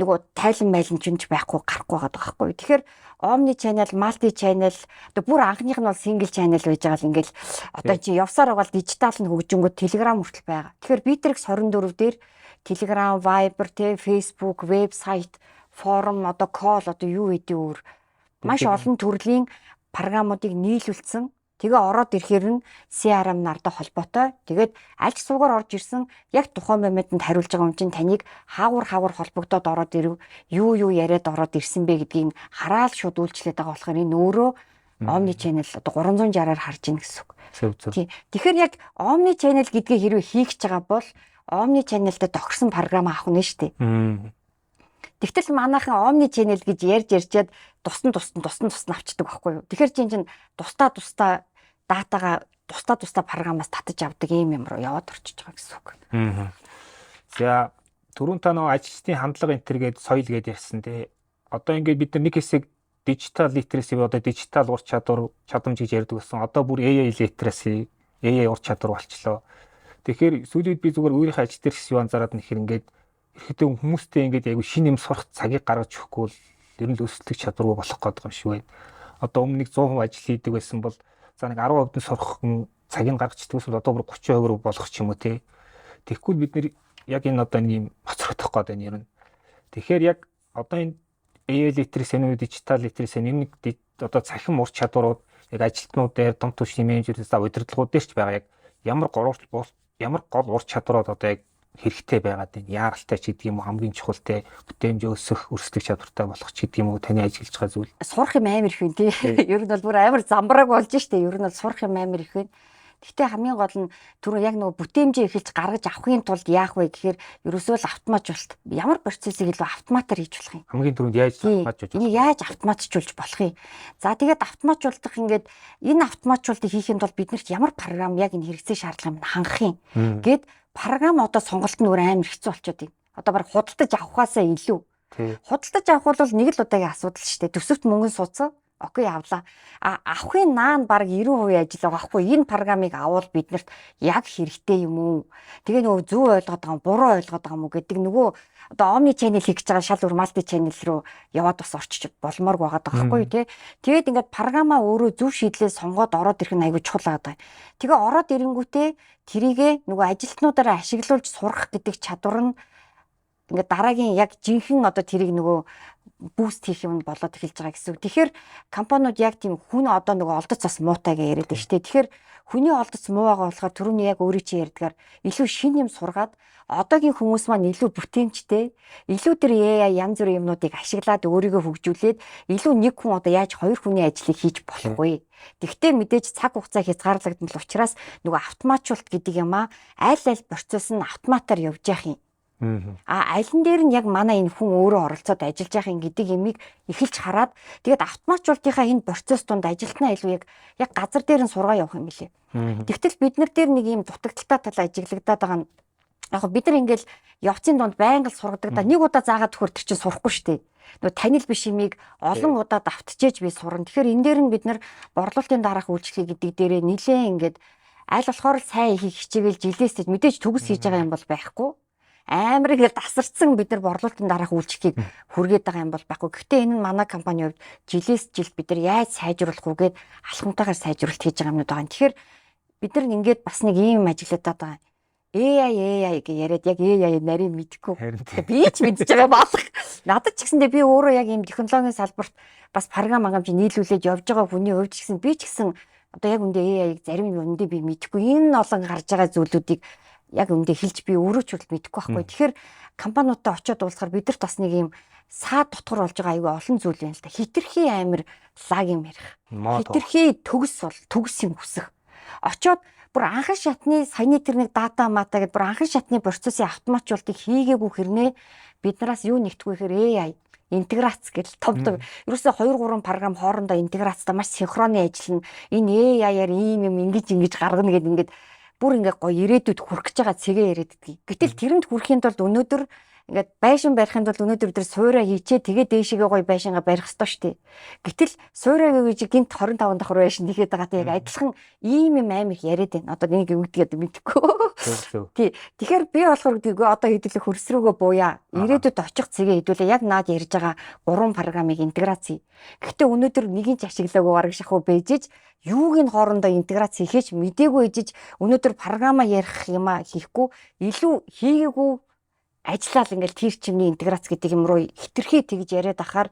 нөгөө тайлан майлан ч байхгүй гарахгүй байгаа байхгүй. Тэгэхээр omni channel, multi channel, одоо бүр анхных нь бол single channel байж байгаа л ингээл одоо чи явсаар байгаа л дижитал нь хөгжингүүд Telegram хүртэл байгаа. Тэгэхээр Bittrex 24 дээр Telegram, Viber, тэ, Facebook, вебсайт, форум, одоо call, одоо юу гэдэг өөр маш олон төрлийн програмуудыг нийлүүлсэн. Тэгээ ороод ирэхээр нь CRM нардаа холбоотой. Тэгээд аль ч суугаар орж ирсэн яг тухайн моментод хариулж байгаа хүн чинь таныг хаагур хаагур холбогдоод ороод ирэв, юу юу яриад ороод ирсэн бэ гэдгийг хараал шууд үйлчлээд байгаа болохоор энэ өөрөө omni channel одоо 360-аар харж ийн гэсэн үг. Зөв зөв. Тийм. Тэгэхээр яг omni channel гэдгийг хэрвээ хийх гэж байгаа бол omni channel-д тохирсон програм авах нь шүү дээ. Тэгтэл манайхан omni channel гэж ярьж ярьчаад тусдан тусдан тусдан тусдан авчдаг байхгүй юу. Тэгэхээр чинь тусдаа тусдаа data гаа тусдаа тусдаа програмаас татаж авдаг юм юм руу яваад орчиж байгаа гэсэн үг. За, түрүүн та нөгөө ажилчдын хандлага энэ төр гээд соёл гээд ярьсан тий. Одоо ингээд бид нар нэг хэсэг digital literacy, одоо дижитал ур чадвар, чадамж гэж ярьдаг байсан. Одоо бүр AI literacy, AI ур чадвар болчлоо. Тэгэхээр сүүлийн үед би зүгээр өөрийнхөө ажил дээр юу анзаараад нэхэр ингээд ерөөхдөө хүмүүстэй ингээд айгу шинэ юм сурах цагийг гаргаж өгөхгүй бол ер нь л өсөлтөх чадваргүй болох гээд байгаа юм шиг байна. Одоо өмнө нэг 100% ажил хийдэг байсан бол за нэг 10% нь сурах цагийг гаргаж чаддаг байсан бол одоо бүр 30% руу болох ч юм уу те. Тэгэхгүй бид нэр яг энэ одоо нэг юм хоцрогдох гээд байна ер нь. Тэгэхээр яг одоо энэ AI literacy, digital literacy, энэ нэг одоо цахим ур чадварууд яг ажилтнууд дээр, том түвшний менежерээс удирдлагууд дээр ч байгаа яг ямар гол ур чадварууд одоо яг хэрэгтэй байгаад байна. Яаралтай ч гэдэг юм уу, хамгийн чухал те, бүтээмж өсөх, өрсөлдөх чадвартай болох ч гэдэг юм уу, таны ажиллаж байгаа зүйл. Сурах юм амар их юм тий. Ер нь бол бүр амар замбрааг болж штэ. Ер нь бол сурах юм амар их байна. Гэхдээ хамгийн гол нь түрүү яг нөгөө бүтээмжээ эхэлж гаргаж авахын тулд яах вэ гэхээр ерөөсөө л автоматжуулалт. Ямар процессыг илүү автоматар хийж болох юм? Хамгийн түрүүнд яаж автоматжуулж болох? Яаж автоматжуулж болох юм? За, тэгээд автоматжуулах ингээд энэ автоматжуулалтыг хийхэд бол бид нарт ямар програм яг энэ хэрэгцээ шаардлага юм хангах юм гэд програм одоо сонголт нь өөр амар хэцүү болчиход байна. Одоо баг худалдаж авахаасаа илүү. Худалдаж авах бол нэг л удаагийн асуудал шүү дээ. Төсөвт мөнгөн суудсан. Okay, авлаа. А авахын наан баг 90% ажил байгаа байхгүй. Энэ програмыг авал биднэрт яг хэрэгтэй юм уу? Тэгээ нөгөө зөв ойлгоод байгаа юм, буруу ойлгоод байгаа юм уу гэдэг нөгөө одоо omni channel хийх гэж байгаа шал өөр multi channel руу яваад бас орчиж болмооргүй байгаа байхгүй тий. Тэгээд ингээд програмаа өөрөө зөв шийдлээ сонгоод ороод ирэх нь айгүй чухал байгаа. Тэгээ ороод ирэнгүүтээ тэрийгэ нөгөө ажилтнуудаараа ашиглуулж сурах гэдэг чадвар нь ингээд дараагийн яг жинхэнэ одоо тэрийг нөгөө boost хийх юм болоод эхэлж байгаа гэсэн үг. Тэгэхээр компаниуд яг тийм хүн одоо нөгөө олдоц бас муутай гэж яриад байна шүү дээ. Тэгэхээр хүний олдоц муу байгаа болохоор түрүүний яг өөрийн чинь ярьдгаар илүү шинэ юм сургаад, одоогийн хүмүүс маань илүү бүтээмжтэй, илүү тэр AI янз бүрийн юмнуудыг ашиглаад өөрийгөө хөгжүүлээд илүү нэг хүн одоо яаж хоёр хүний ажлыг хийж болохгүй. Тэгвэл мэдээж цаг хугацаа хязгаарлагдана л учраас нөгөө автоматжуулалт гэдэг юм аа аль аль процесс нь автоматар явж явах юм. А аль нь дээр нь яг манай энэ хүн өөрөө оролцоод ажиллаж явах юм гэдэг юмыг эхэлж хараад, тэгээд автоматжуулалтынхаа энэ процесс тунд ажилтнаа илүү яг газар дээр нь сургаа явах юм билээ. Тэгтэл бид нар дээр нэг юм дутагдалтай тал ажиглагдаад байгаа нь яг бид нар ингээл явцын дунд байнга л сургадаг да, нэг удаа заагаад төхөр тэр чинь сурахгүй шүү дээ. Нөгөө танил биш имийг олон удаа давтчихэж би сурна. Тэгэхээр энэ дээр нь бид нар борлуулалтын дараах үйлчлэгээ гэдэг дээрээ нилээн ингээд аль болохоор л сайн хийх хичээгээл жилээс мэдээж төгс хийж байгаа юм бол байхгүй, амар их тасарцсан бид нар борлуулалтын дараах үйлчлэгийг хүргээд байгаа юм бол байхгүй. Гэхдээ энэ нь манай компани хувьд жилээс жилд бид нар яаж сайжруулах уу гэд алхамтайгаар сайжруулалт хийж байгаа юмнууд байгаа. Тэгэхээр бид нар ингээд бас нэг ийм ажиглаад байгаа. AI AI гэж яриад яг AI нарийн мэдэхгүй. Харин тийм. Би ч мэдж байгаа баалах. Надад ч гэсэндээ би өөрөө яг ийм технологийн салбарт бас програм хангамж нийлүүлээд явж байгаа хүний хувьд ч гэсэн би ч гэсэн одоо яг үндэ AI-г зарим юмдээ би мэдэхгүй. Энэ олон гарч байгаа зүйлүүдийг яг үндэ хэлж би өөрөө ч хүртэл мэдэхгүй байхгүй. Тэгэхээр компаниудтай очиод уулзахаар бидэрт бас нэг юм саад дотгор болж байгаа аюу олон зүйл байна л да. Хитрхи амар лаг юм ярих. Хитрхи төгс бол төгс юм хүсэх. Очиод бүр анхан шатны саяны тэр нэг дата мата гэдээ бүр анхан шатны процессын автоматжуулалтыг хийгээгүй хэрнээ биднээс юу нэгтгүй гэхээр AI интеграц гэл том том ерөөсөө 2 3 програм хоорондоо интеграцтай маш синхроны ажиллана. Энэ AI-аар ийм юм ингэж ингэж гаргана гэд ингээд бүр ингээ гоё ирээдүйд хүрэх гэж байгаа цэгээ яриад идэгий. Гэтэл тэрэнд хүрэхийн тулд өнөөдөр ингээд байшин барихын тулд өнөөдөр бид нар сууриа хийчээ тэгээ дээшээгээ гоё байшингаа барих ёстой шүү дээ. Гэтэл сууриа гэж гинт 25 давхар байшин хийгээд байгаа яг адилхан ийм юм аим их яриад байна. Одоо энийг юу гэдгийг мэдэхгүй. Тий. Тэгэхээр би болохоор гэдгийг одоо хэдүүлээ хөрс рүүгөө бууя. Ирээдүйд очих цэгээ хэдүүлээ яг наад ярьж байгаа гурван програмыг интеграц. Гэхдээ өнөөдөр нэгийг ч ашиглаагүй бараг шахуу бэжэж юуг нь хоорондоо интеграц хийхээч мдээгүй ижиж өнөөдөр програма ярих юма хийхгүй илүү хийгээгүй ажиллаал ингээл тэр чимний интеграц гэдэг юм руу хитрхи тэгж яриад ахаар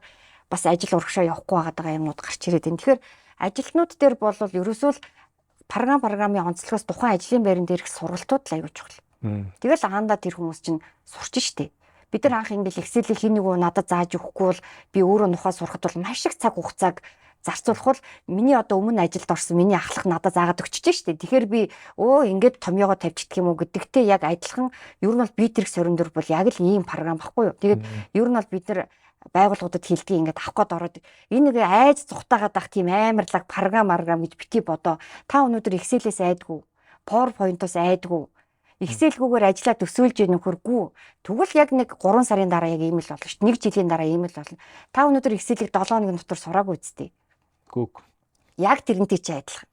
бас ажил урагшаа явахгүй байгаа юмнууд гарч ирээд байна. Тэгэхээр ажилтнууд дээр бол ерөөсөө л програмын онцлогоос тухайн ажлын байран дээрх сургалтууд л аюул чухал. Тэгэл аандаа тэр хүмүүс чинь сурч штэ. Бид нар анх ингээл Excel-ийг хин нэг надад зааж өгөхгүй бол би өөрөө нухаа сурахад бол маш их цаг хугацааг зарцуулах бол миний одоо өмнө ажилд орсон миний ахлах надад заагаад өгчөж штэ. Тэгэхээр би өө ингээд томьёогоо тавьчихдаг юм уу гэдэгтэй яг адилхан ер нь бол Bitrix 24 бол яг л ийм програм баггүй юу. Тэгээд ер нь бол бид нар байгууллагуудад хилдэг ингээд авах гээд ороод энэ нэг айж зүхтаагаад ах тийм амарлаг програм маргам гэж бити бодоо. Та өнөөдөр Excel-ээс айдгүй, PowerPoint-оос айдгүй. Excel-гүүгээр ажиллаад төсөөлж яах нөхөргүй. Тэгвэл яг нэг 3 сарын дараа яг ийм л болно шүү дээ. 1 жилийн дараа ийм л болно. Та өнөөдөр Excel-ийг 7 хоногийн дотор сураагүй үсттэй. Гүг. Яг тэрнтэй чи адилхан.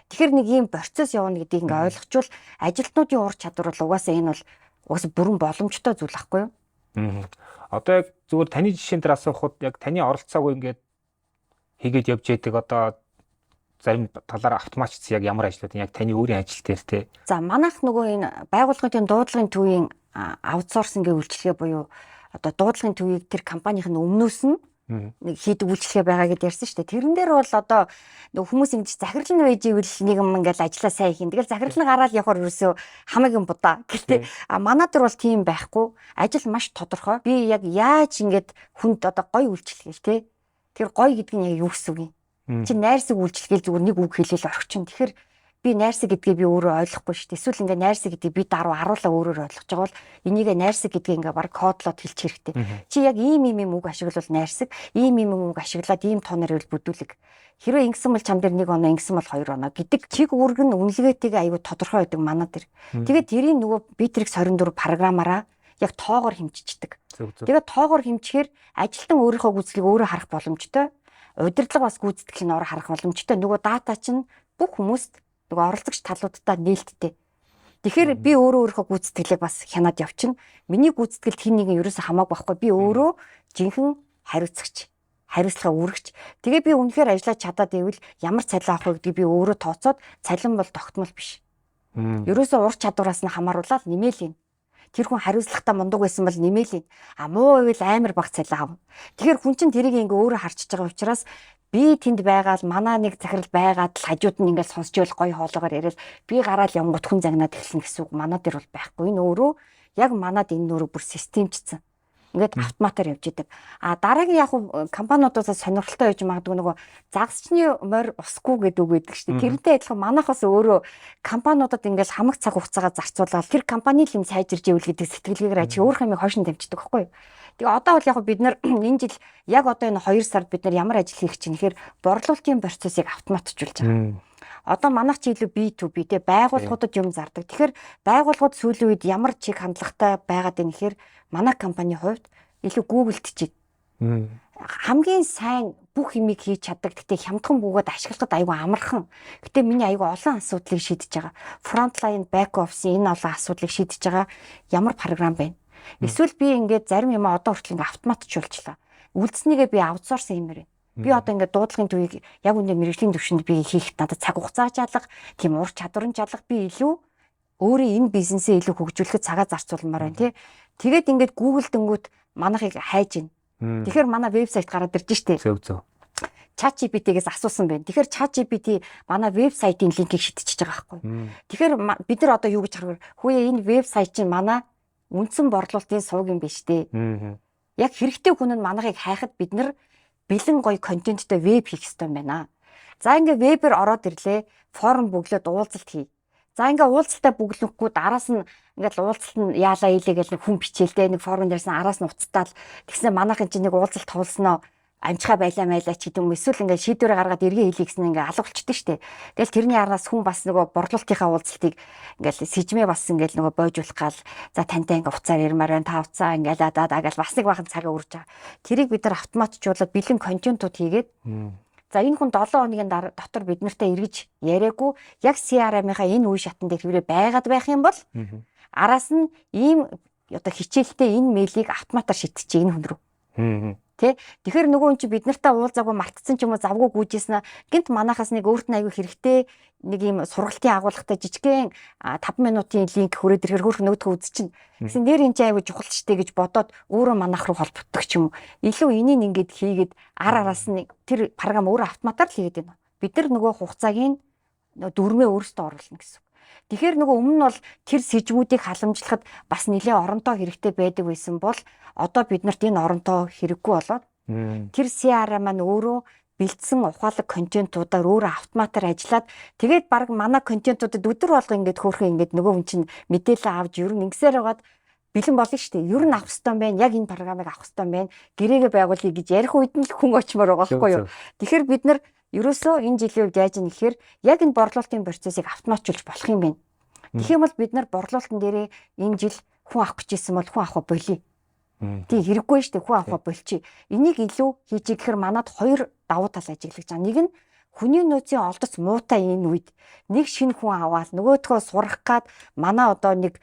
Тэгэхээр нэг ийм процесс явна гэдгийг ингээ ойлгочвол ажилтнуудын ур чадвар бол угаасаа энэ бол угаасаа бүрэн боломжтой зүйл ахгүй юу? Одоо яг зүгээр таны жишээн дээр асуухад яг таны оролцоог ингээд хийгээд явж яадаг одоо зарим талаар автоматчсан яг ямар ажлууд яг таны өөрийн ажил дээр те. За манайх нөгөө энэ байгууллагын дуудлагын төвийн аутсорсингийн үйлчилгээ буюу одоо дуудлагын төвийг тэр компанийн өмнөөс нь нэг хийдэг үйлчилгээ байгаа гэдээ ярьсан шүү дээ. Тэрэн дээр бол одоо нөгөө хүмүүс ингэж захирал нь байж ивэл нэг юм ингээл ажиллаа сайн хийн. Тэгэл захирал нь гараал явахаар ерөөсөө хамаг юм будаа. Гэлтэй а манай дээр бол тийм байхгүй. Ажил маш тодорхой. Би яг яаж ингээд хүнд одоо гой үйлчилгээл те. Тэр гой гэдэг нь яг юу гэсэн үг юм? Чи найрсаг үйлчилгээл зүгээр нэг үг хэлээл орхичин. Тэгэхээр би найрсаг гэдгийг би өөрөө ойлгохгүй шүү дээ. Эсвэл ингээ найрсаг гэдгийг би даруй харуулаа өөрөөр ойлгож байгаа бол энийгээ найрсаг гэдгийг ингээ баг кодлоод хэлчих хэрэгтэй. Чи яг ийм ийм ийм үг ашиглавал найрсаг, ийм ийм үг ашиглаад ийм тооноор ивэл бүдүүлэг. Хэрвээ ингэсэн бол чам дээр нэг оноо, ингэсэн бол хоёр оноо гэдэг чиг үүрэг нь үнэлгээтэйгээ аюу тодорхой байдаг манай дээр. Тэгээд тэрийн нөгөө Bitrix 24 програмаараа яг тоогоор хэмжчихдэг. Тэгээд тоогоор хэмжихээр ажилтан өөрийнхөө гүйцэтгэлийг өөрөө харах боломжтой. Удирдлага бас гүйцэтгэлийг нь өөрөө харах боломжтой. Нөгөө дата чинь бүх хүмүүст нөгөө оролцогч талуудтай нээлттэй. Тэгэхээр би өөрөө өөрийнхөө гүйцэтгэлийг бас хянаад явчихна. Миний гүйцэтгэлд хэн нэгэн ерөөсөө хамаагүй байхгүй. Би өөрөө жинхэнэ хариуцагч, хариуцлага үүрэгч. Тэгээ би үнэхээр ажиллаж чадаад ивэл ямар цалин авах вэ гэдгийг би өөрөө тооцоод цалин бол тогтмол биш. Ерөөсөө ур чадвараас нь хамааруулаад нэмээл юм. Тэр хүн хариуцлагатай мундаг байсан бол нэмээл юм. А муу байвал амар бага цалин авна. Тэгэхээр хүн чинь тэрийг ингээ өөрөө харчиж байгаа учраас би тэнд байгаал манай нэг захирал байгаад л хажууд нь ингээл сонсч ивэл гоё хоолоогоор яриад би гараал явгот хүн загнаад эхэлнэ гэсэн үг манай дээр бол байхгүй. Энэ өөрөө яг манад энэ нөрөө бүр системчсэн. Ингээд автоматар явж идэг. А дараагийн яг компаниудаас сонирхолтой байж магадгүй нөгөө загасчны морь усгүй гэдэг үг байдаг шүү дээ. Тэрнтэй адилхан манайхаас өөрөө компаниудад ингээл хамаг цаг хугацаагаа зарцуулаад тэр компани л юм сайжирж ивэл гэдэг сэтгэлгээгээр ажиг өөрөх юмыг хойш нь тавьчихдаг байхгүй юу? Тэгээ одоо бол яг бид нар энэ жил яг одоо энэ 2 сард бид нар ямар ажил хийх чинь гэхээр борлуулалтын процессыг автоматжуулж байгаа. Одоо манайх чи илүү B2B те байгууллагуудад юм зардаг. Тэгэхээр байгууллагууд сүүлийн үед ямар чиг хандлагатай байгаад байна гэхээр манай компани хувьд илүү Google-д чиг. Хамгийн сайн бүх юмыг хийж чаддаг. Гэтэ хямдхан бөгөөд ашиглахад айгүй амархан. Гэтэ миний айгүй олон асуудлыг шийдэж байгаа. Frontline, back office-ийн энэ олон асуудлыг шийдэж байгаа ямар програм байна? Эсвэл би ингээд зарим юм одоо хүртэл ингээд автоматжуулчлаа. Үлдснийгээ би аутсорс хиймээр байна. Би одоо ингээд дуудлагын төвийг яг үндэ мэрэгжлийн төвшөнд би хийх надад цаг хугацаа чалга, тийм ур чадвар нь чалга, би илүү Өөрийн энэ бизнесээ илүү хөгжүүлэхэд цагаа зарцуулмаар байна тий. Тэгээд ингээд Google дэнгүүт манайхыг хайж байна. Тэгэхээр манай вебсайт гараад ирж штэ. Зөв зөв. ChatGPT-гээс асуусан байна. Тэгэхээр ChatGPT манай вебсайтын линкийг шидчихэж байгаа байхгүй. Тэгэхээр бид нар одоо юу гэж харах вэ? Хүүе, энэ вебсайт чинь манай үндсэн борлуулалтын сувг юм биш үү? Яг хэрэгтэй хүн нь манайхыг хайхад бид нар бэлэн гоё контенттой веб хийх ёстой юм байна. За, ингээ вебээр ороод ирлээ. Форм бөглөөд уулзалт хий. За, ингээ уулзалтаа бөглөхгүй араас нь ингээл уулзалт нь яалаа ийлээ гэл нэг хүн бичээлдэ, нэг форм дээрс нь араас нь уцтаал тэгснэ манайхын чинь нэг уулзалт туулсноо амжихаа байлаа майлаа ч гэдэг юм, эсвэл ингээ шийдвэрээ гаргаад эргээ хэлье гэсэн, ингээ алга болчихдээ штэ. Тэгэл тэрний араас хүн бас нөгөө борлуулалтынхаа уулзалтыг ингээл сэжмээ бас ингээл нөгөө бойжуулах гал, за, тантай ингээ уцаар ярмаар байна, та уцаа ингээл даа даа гэл бас нэг бахан цагаа үрж байгаа. Тэрийг бид нар автоматжуулаад бэлэн контентууд хийгээд, за, энэ хүн 7 хоногийн дотор бид нартай эргэж яриаггүй, яг CRM-ийнхаа энэ үе шатан дээр хэрвээ байгаад байх юм бол араас нь ийм одоо хичээлтэй энэ мэйлийг автоматар шидчихье энэ хүн рүү. Тэ? Тэгэхээр нөгөө хүн чи бид нартай уулзаагүй, мартцсан ч юм уу, завгүй гүйжсэн, гинт манахаас нэг өөрт нь аягүй хэрэгтэй нэг юм сургалтын агуулгатай жижигхэн 5 минутын линк хүрээд ирэхээр хөөх нөгөөдхөө үзчихнэ. Тэгсэн нэр энэ чи аягүй чухал штэ гэж бодоод өөрөө манах руу холбогддог ч юм уу. Илүү энийг ингээд хийгээд ар араас нь тэр програм өөрөө автоматар л хийгээд байна. Бид нар нөгөө хугацааг нь дүрмээ өөрсдөө оруулна гэсэн. Тэгэхээр нөгөө өмнө нь бол тэр сэжмүүдийг халамжлахад бас нэлээд оронтоо хэрэгтэй байдаг байсан бол одоо бид нарт энэ оронтоо хэрэггүй болоод тэр CRM маань өөрөө бэлдсэн ухаалаг контентуудаар өөрөө автоматар ажиллаад, тэгээд баг манай контентуудад өдөр болго ингээд хөөрхөн ингээд нөгөө хүн чинь мэдээлэл авч ер нь ингэсээр байгаад бэлэн болно шүү дээ. Ер нь авах хэрэгтэй байна. Яг энэ програмыг авах хэрэгтэй байна. Гэрээгээ байгуулъя гэж ярих үед нь л хүн очимоор байгаа байхгүй юу? Тэгэхээр бид нар ерөөсөө энэ жилийн үед яаж юм гэхээр яг энэ борлуулалтын процессыг автоматжуулж болох юм байна. Тэгэх юм бол бид нар борлуулалтын дээрээ энэ жил хүн авах гэж ирсэн бол хүн авах болиё. Тийм, хэрэггүй шүү дээ, хүн авах болчих. Энийг илүү хийж гэхээр манад хоёр давуу тал ажиглаж байгаа. Нэг нь хүний нөөцийн олдоц муутай энэ үед нэг шинэ хүн аваад нөгөөдхөө сурах гад манай одоо нэг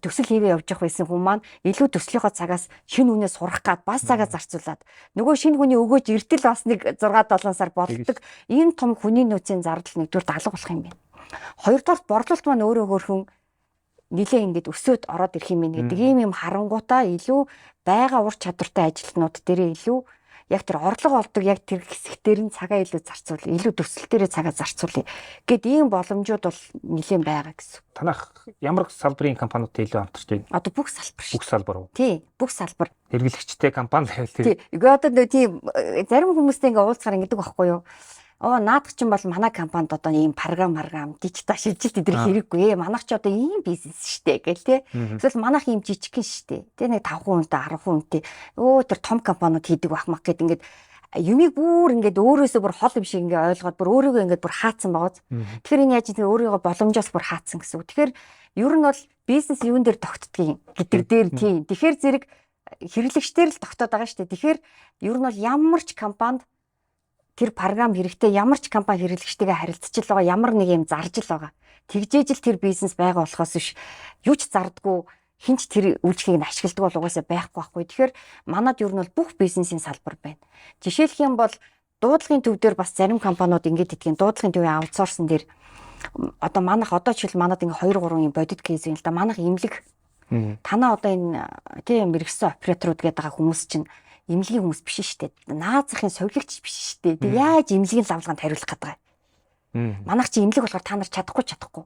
төсөл хийгээ явж явах байсан хүн маань илүү төслийнхоо цагаас шинэ хүнээ сурах гад бас цагаа зарцуулаад, нөгөө шинэ хүний өгөөж эртэл бас нэг 6 7 сар болдог. Энэ том хүний нөөцийн зардал нэгдүгээр алга болох юм байна. Хоёрдугаар, борлуулалт маань өөрөө хөөрхөн нилээ ингээд өсөөд ороод ирэх юм байна гэдэг ийм юм харангуутаа илүү байгаа ур чадвартай ажилтнууд дээрээ илүү яг тэр орлого олдог яг тэр хэсэгтэр нь цагаа илүү зарцуул, илүү төсөл дээрээ цагаа зарцуулъя гэд ийм боломжууд бол нэлээд байгаа гэсэн. Танах ямар салбарын компаниудтай илүү хамтарч байна? Одоо бүх салбар шүү. Бүх салбар уу? Тий, бүх салбар. Хэрэглэгчтэй компани л тий. Үгүй, одоо нөө тийм зарим хүмүүстэй ингээ уулзахаар ингэдэг байхгүй юу? Оо, наадах чинь бол манай компанид одоо ийм програм маргам дижитал шилжилт эдэр хэрэггүй. Манайх ч одоо ийм бизнес штэ гэл те. Эсвэл манайх ийм жижигхэн штэ. Тэ, нэг 5 хүнтэй, 10 хүнтэй. Өө, тэр том компаниуд хийдэг байх мах гэд ингээд юмыг бүр ингээд өөрөөсөө бүр хол юм шиг ингээд ойлгоод бүр өөрийгөө ингээд бүр хаацсан байгааз. Тэгэхээр энэ яаж тэр өөрийгөө боломжоос бүр хаацсан гэсэн үг. Тэгэхээр ер нь бол бизнес юун дээр тогтдгийг гэдэг дээр тийм. Тэгэхээр зэрэг хэрэглэгчдэр л тогтоод байгаа штэ. Тэгэхээр ер нь бол ямар ч компанид тэр програм хэрэгтэй, ямар ч компани хэрэглэгчтэйгээ харилцаж л байгаа, ямар нэг юм зарж л байгаа. Тэгжээж л тэр бизнес байгаа болохоос биш юу ч зардггүй, хинч тэр үйлчлэгийг нь ашигладаг бол угаасаа байхгүй байхгүй. Тэгэхээр манад ер нь бол бүх бизнесийн салбар байна. Жишээлх юм бол дуудлагын төв дээр бас зарим компаниуд ингэж идэгин, дуудлагын төвийн аутсорсон дээр одоо манайх одоо жишээл манад ингээ 2 3 юм бодит кейс юм л да. Манайх имлэг танаа одоо энэ тийм мэрэгсэн операторууд гэдэг байгаа хүмүүс чинь эмнэлгийн хүмүүс биш шүү дээ. Наад захын совилогч биш шүү дээ. Тэг яаж эмнэлгийн лавлгаанд хариулах гэдэг юм. Манайх чи эмнэлэг болохоор та нар чадахгүй чадахгүй.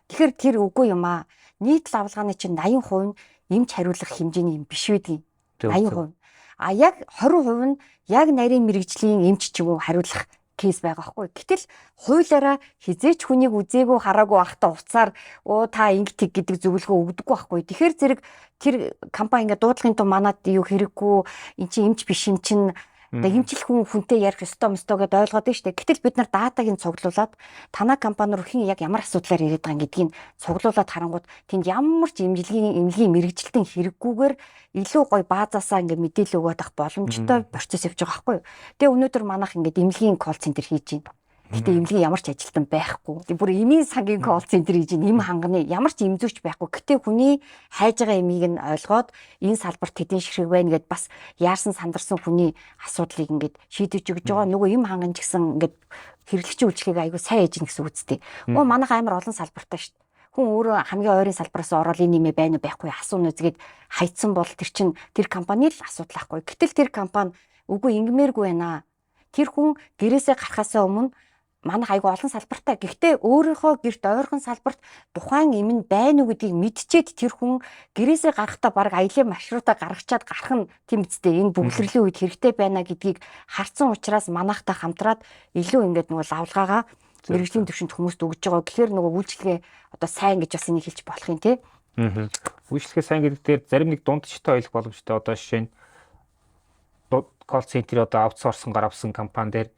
Тэгэхээр тэр үгүй юм аа. Нийт лавлгааны чинь 80% нь эмч хариулах хэмжээний юм биш байдгийг. 80%. А яг 20% нь яг нарийн мэрэгжлийн эмч ч юм уу хариулах кейс байгаа хгүй. Гэтэл хуулиараа хизээч хүнийг үзээгүй хараагүй байхдаа уцаар оо та ингэ тэг гэдэг зөвлөгөө өгдөггүй байхгүй. Тэгэхээр зэрэг тэр компани ингээ дуудлагын тун манад юу хэрэггүй, эн чинь эмч биш юм чинь, одоо эмчлэх хүн хүнтэй ярих ёстой мөстой гэдээ ойлгоод байна шүү дээ. Гэтэл бид нар датаг нь цуглуулад танаа компани руу хэн яг ямар асуудлаар ирээд байгаа гэдгийг цуглуулад харангууд тэнд ямар ч эмнэлгийн мэрэгжилтэн хэрэггүйгээр илүү гоё баазаасаа ингээ мэдээлэл өгөөд авах боломжтой процесс явж байгаа байхгүй юу. Тэгээ өнөөдөр манайх ингээд эмнэлгийн call center хийж байна. Гэтэ эмнэлгийн ямар ч ажилтан байхгүй. Бүр эмийн сангийн call center хийж эм ханганы ямар ч эмзүүч байхгүй. Гэтэ хүний хайж байгаа эмийг нь ойлгоод энэ салбарт хэдэн ширхэг байна гэд бас яарсан сандарсан хүний асуудлыг ингээд шийдэж өгж байгаа. Нөгөө эм ханган ч гэсэн ингээд хэрэглэгчийн үйлчлэгийг айгүй сайн хийж гин гэсэн үгтэй. Оо, манайх амар олон салбартай шүү дээ. Хүн өөрөө хамгийн ойрын салбараас ороод энэ нэмээ байна уу байхгүй асууна үзгээд хайцсан бол тэр чин тэр компани л асуудал ахгүй. Гэтэл тэр компани үгүй ингэмээргүй байна. Тэр хүн гэрээсээ гарахаасаа өмнө манайх айгүй олон салбартай. Гэхдээ өөрийнхөө гэрт ойрхон салбарт тухайн юм нь байна уу гэдгийг мэдчихэд тэр хүн гэрээсээ гарахдаа баг аялын маршрутаа гаргачаад гарах нь тийм үстэй энэ бөглөрлийн үед хэрэгтэй байна гэдгийг харсан учраас манайхтай хамтраад илүү ингээд нөгөө лавлгаагаа мэрэгжлийн төвшөнд хүмүүст өгж байгаа. Тэгэхээр нөгөө үйлчлэгээ одоо сайн гэж бас энийг хэлж болох юм тий. Үйлчлэгээ сайн гэдэг дээр зарим нэг дундчтай ойлгох боломжтой. Одоо жишээ нь call center одоо outsourcing гаргасан компани дээр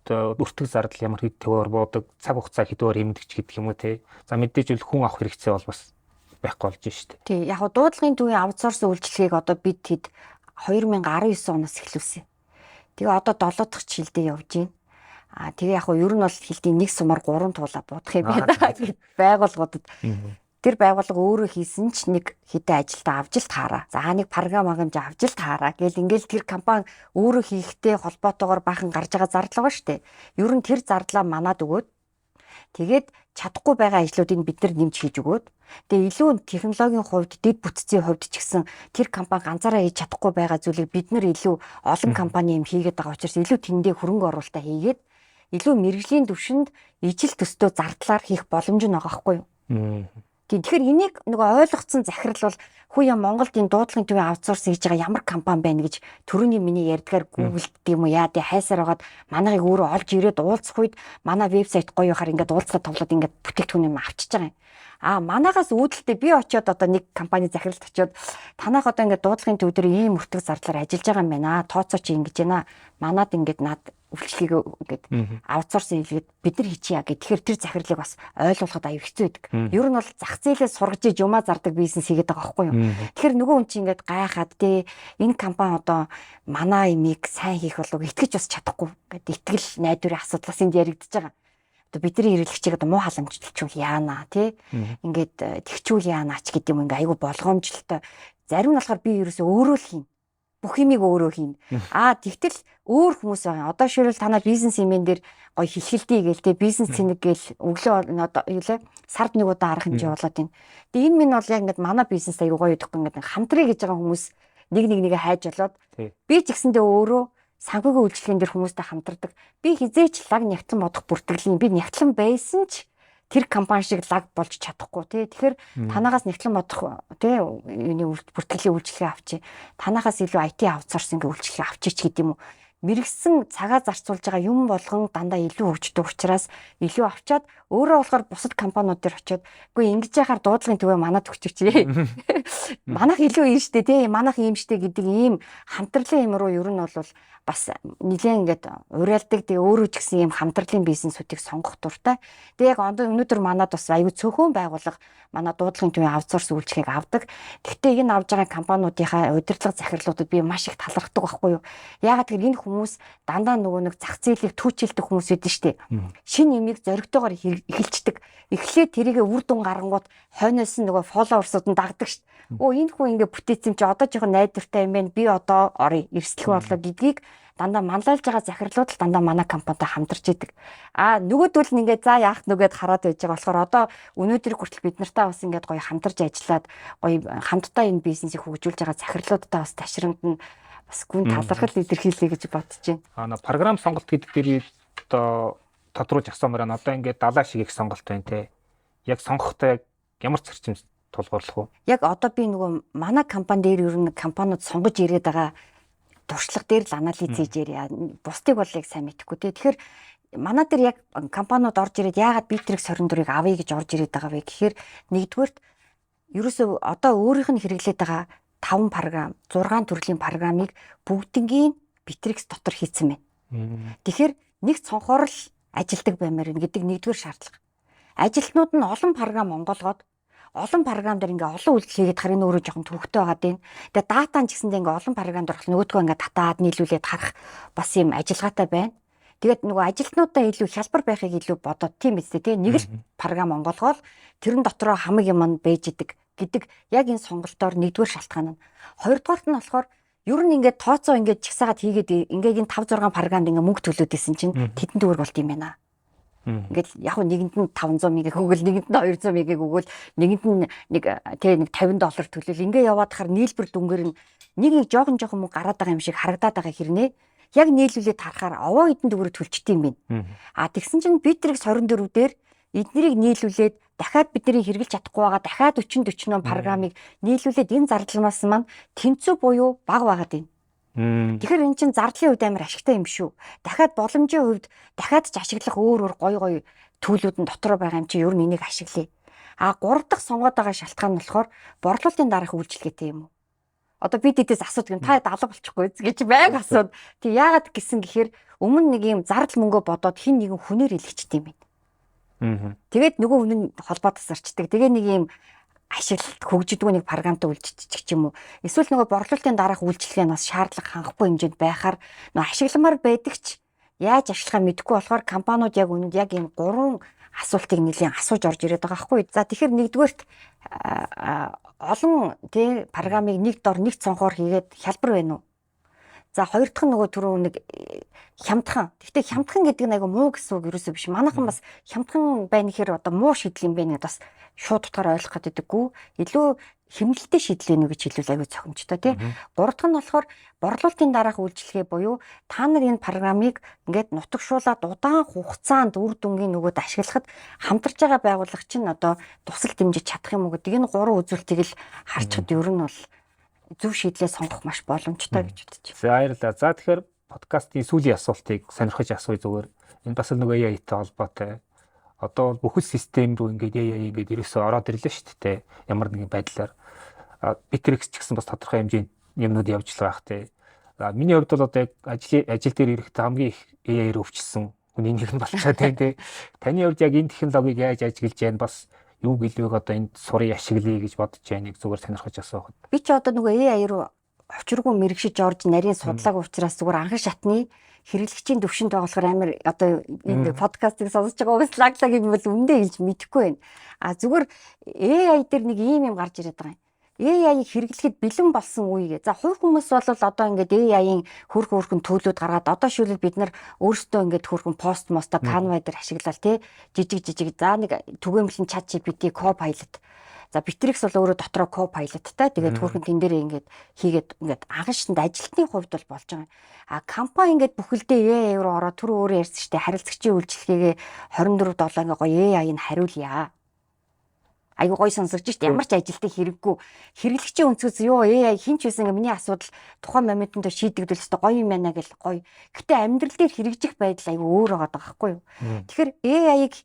одоо өртөг зардал ямар хэд төвөөр буудаг, цаг хугацаа хэдвээр хэмнэгч гэдэг юм уу те. За мэдээж үл хүн авах хэрэгцээ бол бас байхгүй болж штэ. Тий, яг го дуудлагын төвийн outsource үйлчлэгийг одоо бид хэд 2019 оноос эхлүүлсэн. Тэгээ одоо 7 дахь жилдээ явж байна. А тэгээ яг го ер нь бол хилдийн нэг сумаар 3 туулаа будах юм байна гэд байгууллагуудад тэр байгууллага өөрөө хийсэн ч нэг хэдэн ажилтаа авч л таараа. За нэг програм хангамж авч л таараа. Гэл ингээл тэр компани өөрөө хийхтэй холбоотойгоор баахан гарч байгаа зардал байгаа шүү дээ. Ер нь тэр зардлаа манад өгөөд тэгээд чадахгүй байгаа ажлуудыг бид нар нэмж хийж өгөөд тэгээ илүү технологийн хувьд, дэд бүтцийн хувьд ч гэсэн тэр компани ганцаараа хийж чадахгүй байгаа зүйлийг бид нар илүү олон компани юм хийгээд байгаа учраас илүү тэндээ хөрөнгө оруулалтаа хийгээд илүү мэрэгжлийн түвшинд ижил төстөө зардлаар хийх боломж нь байгаа байхгүй юу? Тийм, тэгэхээр энийг нөгөө ойлгоцсон захирал бол хүү я Монголд энэ дуудлагын төвийн outsource хийж байгаа ямар компани байна гэж түрүүний миний ярьдгаар Google гэдэг юм уу яа тий хайсаар байгаад манайхыг өөрөө олж ирээд уулзах үед манай вебсайт гоё хахаар ингээд уулзлаа товлоод ингээд бүтээгдэхүүн юм авчиж байгаа юм. А манайхаас үүдэлтэй би очиод одоо нэг компани захиралд очиод танах одоо ингээд дуудлагын төв дээр ийм өртөг зардлаар ажиллаж байгаа юм байна. Тооцоо чи ингэж байна. Манад ингээд над үйлчлэгийг ингээд outsource хийлгээд бид нар хийчихье гэх. Тэгэхээр тэр захирлыг бас ойлгуулахад аюу хэцүү байдаг. Ер нь бол зах зээлээ сургаж иж юмаа зардаг бизнес хийгээд байгаа байхгүй юу. Тэгэхээр нөгөө хүн чинь ингээд гайхаад те энэ компани одоо манай имийг сайн хийх болов итгэж бас чадахгүй. Ингээд итгэл найдварын асуудлаас энд яригдж байгаа. Одоо бидний хэрэглэгчийг одоо муу халамжлалчвал яана тий ингээд тэгчүүл яана ч гэдэг юм ингээ айгүй болгоомжлолтой. Зарим нь болохоор би ерөөсөө өөрөө л хийнэ. Бүх юмыг өөрөө хийнэ. Аа тэгтэл өөр хүмүүс байгаа. Одоо ширүүл танаа бизнес имэн дээр гоё хилхэлдий гээл те бизнес цэник гээл өглөө одоо юу лээ сард нэг удаа арга хэмжээ болоод байна. Тэгээ энэ минь бол яг ингээд манай бизнес аягүй гоё идэхгүй ингээд хамтрыг гэж байгаа хүмүүс нэг нэг нэгэ хайж болоод би ч гэсэндээ өөрөө санхүүгийн үйлчлэгэн дээр хүмүүстэй хамтардаг. Би хизээч лаг нягтлан бодох бүртгэлийн би нягтлан байсан ч тэр компани шиг лаг болж чадахгүй тий. Тэгэхээр танаагаас нягтлан бодох тий юуны бүртгэлийн үйлчлэгээ авчи. Танахаас илүү IT outsourcing үйлчлэгээ авчиж гэдэг юм уу. Мэрэгсэн цагаа зарцуулж байгаа юм болгон дандаа илүү хөгждөг учраас илүү авчаад өөрөө болохоор бусад компаниуд дээр очиод үгүй ингэж яхаар дуудлагын төвөө манад өгчих чи. Манайх илүү юм штэ тий. Манайх ийм штэ гэдэг ийм хамтрлын юм руу ер нь бол бас нилээн ингээд уриалдаг. Тэгээ өөрөө ч гэсэн ийм хамтрлын бизнесүүдийг сонгох дуртай. Тэгээ яг одоо өнөөдөр манад бас аюу цөөхөн байгууллага манай дуудлагын төвийн outsource үйлчлэгийг авдаг. Гэхдээ энэ авж байгаа компаниудынхаа удирдлага захирлуудад би маш их талархдаг байхгүй юу. Яагаад гэвэл энэ хүмүүс дандаа нөгөө нэг зах зээлийг түүчилдэг хүмүүс байдаг шүү дээ. Шинэ юмыг зоригтойгоор эхэлждэг. Эхлээд тэрийгэ үр дүн гарангууд хойноос нь нөгөө followers-ууд нь дагдаг шүү дээ. Өө энэ хүн ингээ бүтээсэн чи одоо жоохон найдвартай юм байна. Би одоо орё, эрсдэлгүй боллоо гэдгийг дандаа манлайлж байгаа захирлууд л дандаа манай компанитай хамтарч идэг. А нөгөөдөл нь ингээд за яах нүгэд хараад байж байгаа болохоор одоо өнөөдөр хүртэл бид нартай бас ингээд гоё хамтарч ажиллаад гоё хамтдаа энэ бизнесийг хөгжүүлж байгаа захирлуудтай бас ташрамд нь бас гүн талархал илэрхийлье гэж бодож байна. А на програм сонголт гэдэг дээр одоо тодруулж асуумаар байна. Одоо ингээд далаа шиг их сонголт байна те. Яг сонгохдоо яг ямар зарчим тулгуурлах вэ? Яг одоо би нөгөө манай компани дээр ер нь компаниуд сонгож ирээд байгаа туршлага дээр л анализ хийж ярья. Бусдыг бол яг сайн мэдэхгүй те. Тэгэхээр манай дээр яг компаниуд орж ирээд яагаад Bittrex 24-ыг авъя гэж орж ирээд байгаа вэ гэхээр нэгдүгээрт ерөөсөө одоо өөрийнх нь хэрэглээд байгаа 5 програм, 6 төрлийн програмыг бүгднгийн Bittrex дотор хийцэн байна. Тэгэхээр нэг цонхоор л ажилдаг баймаар байна гэдэг нэгдүгээр шаардлага. Ажилтнууд нь олон програм онгоолгоод олон програм дээр ингээ олон үйлдэл хийгээд харин өөрөө жоохон төвөгтэй байгаа даа. Тэгээ дата нь ч гэсэндээ ингээ олон програм дээр нөгөөдгөө ингээ татаад нийлүүлээд харах бас юм ажиллагаатай байна. Тэгээд нөгөө ажилтнуудаа илүү хялбар байхыг илүү бодоод тийм биз дээ тий. Нэг л програм онгоолгоол тэрэн дотроо хамаг юм нь бэж идэг гэдэг яг энэ сонголтоор нэгдүгээр шалтгаан нь. Хоёрдугаарт нь болохоор ер нь ингээд тооцоо ингээд чагсаагаад хийгээд ингээд энэ 5 6 програмд ингээд мөнгө төлөөд исэн чинь тэдэн төгрөг болт юм байна. Ингээд яг нэгэнд нь 500 мянга өгөөл, нэгэнд нь 200 мянга өгөөл, нэгэнд нь нэг тий нэг 50 доллар төлөөл ингээ яваад хахаар нийлбэр дүнгээр нь нэг нэг жоохон жоохон мөнгө гараад байгаа юм шиг харагдаад байгаа хэрнээ яг нийлүүлээд харахаар овоо хэдэн төгрөг төлчт юм байна. А тэгсэн чинь Bittrex 24 дээр эднэрийг нийлүүлээд дахиад бидний хэрэгжилж чадахгүй байгаа дахиад 40 40 програмыг нийлүүлээд энэ зардал маань тэнцүү буюу бага байгаад байна. Тэгэхээр эн чинь зардлын хувьд амар ашигтай юм шүү. Дахиад боломжийн хувьд дахиад ч ашиглах өөр өөр гоё гоё төлөвлүүд нь дотор байгаа юм чи ер нь энийг ашиглая. А гурав дахь сонгоод байгаа шалтгаан нь болохоор борлуулалтын дараах үйлчилгээтэй юм уу? Одоо бид эдээс асуудаг юм, та алга болчихгүй гэж байг асууд. Тэг яагаад гэсэн гэхээр өмнө нэг юм зардал мөнгөө бодоод хин нэгэн хүнээр илгэчт юм байна. Тэгээд нөгөө хүн нь холбоо тасарчдаг. Тэгээ нэг юм ашиглалт хөгжидгүү нэг програмтай үйлчилчих ч юм уу. Эсвэл нөгөө борлуулалтын дараах үйлчилгээ нь бас шаардлага хангахгүй хэмжээнд байхаар нөгөө ашигламар байдаг ч яаж ашиглахаа мэдэхгүй болохоор компаниуд яг үнэнд яг ийм гурван асуултыг нэлийн асууж орж ирээд байгаа байхгүй. За тэгэхээр нэгдүгээрт олон тий програмыг нэг дор нэг цонхоор хийгээд хялбар байна уу? За хоёр дахь нь нөгөө түрүү нэг хямдхан. Гэхдээ хямдхан гэдэг нь айгу муу гэсэн үг ерөөсөө биш. Манайхан бас хямдхан байна гэхээр одоо муу шийдэл юм байна гэдээ бас шууд утгаараа ойлгох гэдэггүй. Илүү хэмнэлттэй шийдэл нэ гэж хэлвэл айгу зохимжтой тий. Гурав дахь нь болохоор борлуулалтын дараах үйлчилгээ буюу та нар энэ програмыг ингээд нутагшуулаад удаан хугацаанд үр дүнгийн нөгөөд ашиглахад хамтарч байгаа байгууллага чинь одоо тусал дэмжиж чадах юм уу гэдэг энэ гурван үзүүлэлтийг л харчхад ер нь бол зөв шийдлээ сонгох маш боломжтой гэж бодож байна. За баярлалаа. За тэгэхээр подкастын сүүлийн асуултыг сонирхож асууя зүгээр. Энэ бас л нөгөө AI-тай холбоотой. Одоо бол бүхэл систем рүү ингээд AI ингээд ерөөсөө ороод ирлээ шүү дээ. Ямар нэгэн байдлаар. Bittrex ч гэсэн бас тодорхой хэмжээнд юмнууд явж л байх те. Миний хувьд бол одоо яг ажил дээр ирэхдээ хамгийн их AI-ээр өвчлсөн хүний нэг нь болчиход байна те. Таны хувьд яг энэ технологиг яаж ажиглаж байна, бас юу гэлвэг одоо энд сурыг ашиглая гэж бодож байна, нэг зүгээр сонирхож асуухад. Би ч одоо нөгөө AI руу учиргүй мэрэгшиж орж нарийн судлаагүй учраас зүгээр анхан шатны хэрэглэгчийн төвшөнд байгаа болохоор амар одоо энэ подкастыг сонсож байгаа хүмүүс лаг лаг юм бол үндэ хэлж мэдэхгүй байна. А зүгээр AI дээр нэг ийм юм гарч ирээд байгаа юм. AI-ыг хэрэглэхэд бэлэн болсон үе гэ. За хувь хүмүүс бол одоо ингээд AI-ийн хөрх хөрхөн төлөвлөд гаргаад одоо шүүлэл бид нар өөрсдөө ингээд хөрхөн пост моста Canva дээр ашиглал тий жижиг жижиг за нэг түгээмлэн ChatGPT, Copilot. За Bittrex бол өөрөө дотроо Copilot-тай. Тэгээд хөрхөн тэн дээрээ ингээд хийгээд ингээд анхан шатанд ажилтны хувьд бол болж байгаа. А компани ингээд бүхэлдээ AI руу ороод түр өөрөө ярьсан штэ харилцагчийн үйлчилгээгээ 24/7 ингээд гоё AI-ыг хариулъя. Айгу гоё сонсогдож штэ, ямар ч ажилтны хэрэггүй. Хэрэглэгчийн өнцгөөс юу AI хин ч байсан ингээ миний асуудал тухайн моментод шийдэгдвэл өстой гоё юм байна гэл гоё. Гэтэ амьдрал дээр хэрэгжих байдал айгу өөр байгаа байхгүй юу? Тэгэхээр AI-ыг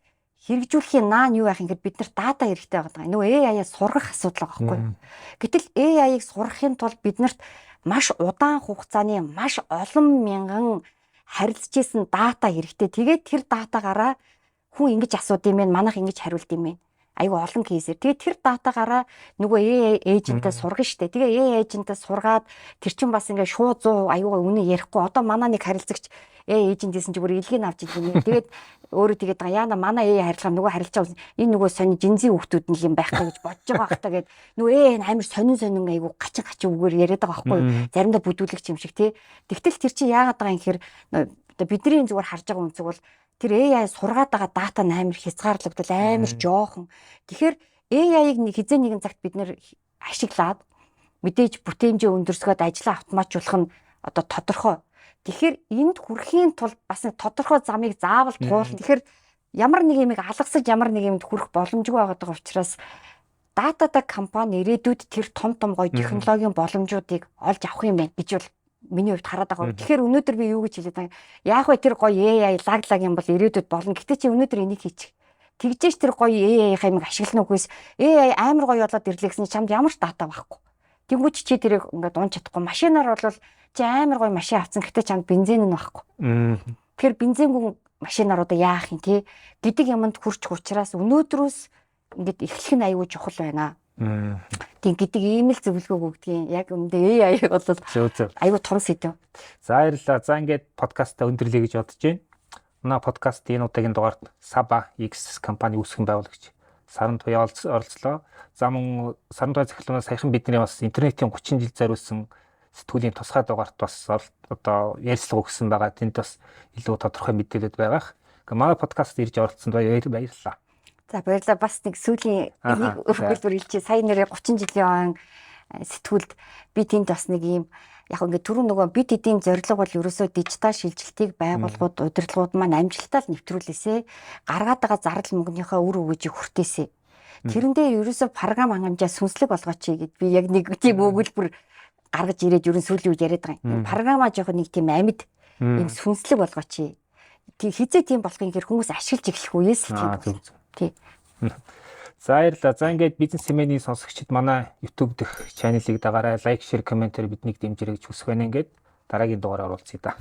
хэрэгжүүлэхийн наан юу байх юм гэхэд бид нарт дата хэрэгтэй байгаа. Нөгөө AI-аа сургах асуудал байгаа байхгүй юу? Гэтэл AI-ыг сургахын тулд бид нарт маш удаан хугацааны маш олон мянган харилцаж исэн дата хэрэгтэй. Тэгээд тэр датагаараа хүн ингэж асууд юм байна, манайх ингэж хариулд юм байна. Айгу олон кейсээр. Тэгээд тэр датагаараа нөгөө AI agent-аа сургана штэ. Тэгээ AI agent-аа сургаад тэр чин бас ингээ шууд 100 айгу үнэ ярихгүй. Одоо манай нэг харилцагч AI agent гэсэн чи бүр илгийг авч ирсэн. Тэгээд өөрөө тэгээд байгаа яана манай AI харилцаа нөгөө харилцаа энэ нөгөө сони жинзийн хүүхдүүд нь юм байхгүй гэж бодож байгаа хта гэд нөгөө AI амар сонин сонин айгу гачин гачин үгээр яриад байгаа байхгүй юу. Заримдаа бүдүүлэгч юм шиг тий. Тэгтэл тэр чи яагаад байгаа юм гэхээр одоо бидний зүгээр харж байгаа үнцэг бол тэр AI сургаад байгаа дата нь амар хязгаарлагдал, амар жоохон. Тэгэхээр AI-ыг хизээ нэгэн цагт бид нэр ашиглаад мэдээж бүтээмжээ өндөрсгөөд ажлаа автоматжуулах нь одоо тодорхой. Тэгэхээр энд хүрэхийн тулд бас нэг тодорхой замыг заавал туулна. Тэгэхээр ямар нэг юмыг алгасаж ямар нэг юмд хүрэх боломжгүй байгаа учраас датада компани ирээдүйд тэр том том гоё технологийн боломжуудыг олж авах юм байна гэж бол миний хувьд хараад байгаа. Тэгэхээр өнөөдөр би юу гэж хэлээд байгаа юм? Яг вэ тэр гоё AI лаг лаг юм бол ирээдүйд болно. Гэтэ чи өнөөдөр энийг хийчих. Тэгжээч тэр гоё AI-ийн юмыг ашиглана үгүйс AI амар гоё болоод ирлээ гэсэн чамд ямар ч дата байхгүй. Тэнгүүч чи тэрийг ингээд унж чадахгүй. Машинаар бол чи амар гоё машин авсан, гэтэ чамд бензин нь байхгүй. Тэгэхээр бензингүй машинаар одоо яах юм те гэдэг юмд хүрчих учраас өнөөдрөөс ингээд эхлэх нь аюул чухал байна. Тийм гэдэг ийм л зөвлөгөө өгдгийн. Яг үндэ AI бол аюул том сэдв. За баярлалаа. За ингээд подкастаа өндөрлөе гэж бодож байна. Манай подкастын энэ удаагийн дугаарт Saba X компани үүсгэн байгуулагч Саран Туяа оролцлоо. За мөн Саран Туяа захирлуунаас саяхан бидний бас интернетийн 30 жил зориулсан сэтгүүлийн тусгай дугаарт бас одоо ярилцлага өгсөн байгаа. Тэнд бас илүү тодорхой мэдээлэлд байгаах. Манай подкаст ирж оролцсонд баярлалаа. За, баярлалаа. Бас нэг сүүлийн нэг өгүүлбэр хэлчихье. Сая нэрээ 30 жилийн он сэтгүүлд би тэнд бас нэг ийм яг ингээд түрүү нөгөө бид эдийн зорилго бол ерөөсөө дижитал шилжилтийг байгууллагууд, удирдлагууд маань амжилттай л нэвтрүүлээсэй. Гаргаад байгаа зардал мөнгөнийхөө үр өгөөжийг хүртээсэй. Тэрэн дээр ерөөсөө програм хангамжаа сүнслэг болгооч гэд би яг нэг тийм өгүүлбэр гаргаж ирээд ерөн сүүлийн үед яриад байгаа юм. Програмаа жоохон нэг тийм амьд юм сүнслэг болгооч. Тэг хизээ тийм болох юм гэхээр хүмүүс ашиглаж эхлэх үеэс тийм. Тий. За, баярлалаа. За, ингээд бизнес сэмэний сонсогчид манай YouTube дэх channel ыг дагаарай, like, share, comment ээр биднийг дэмжээрэй гэж хүсэх байна. Ингээд дараагийн дугаараар уулзъя да.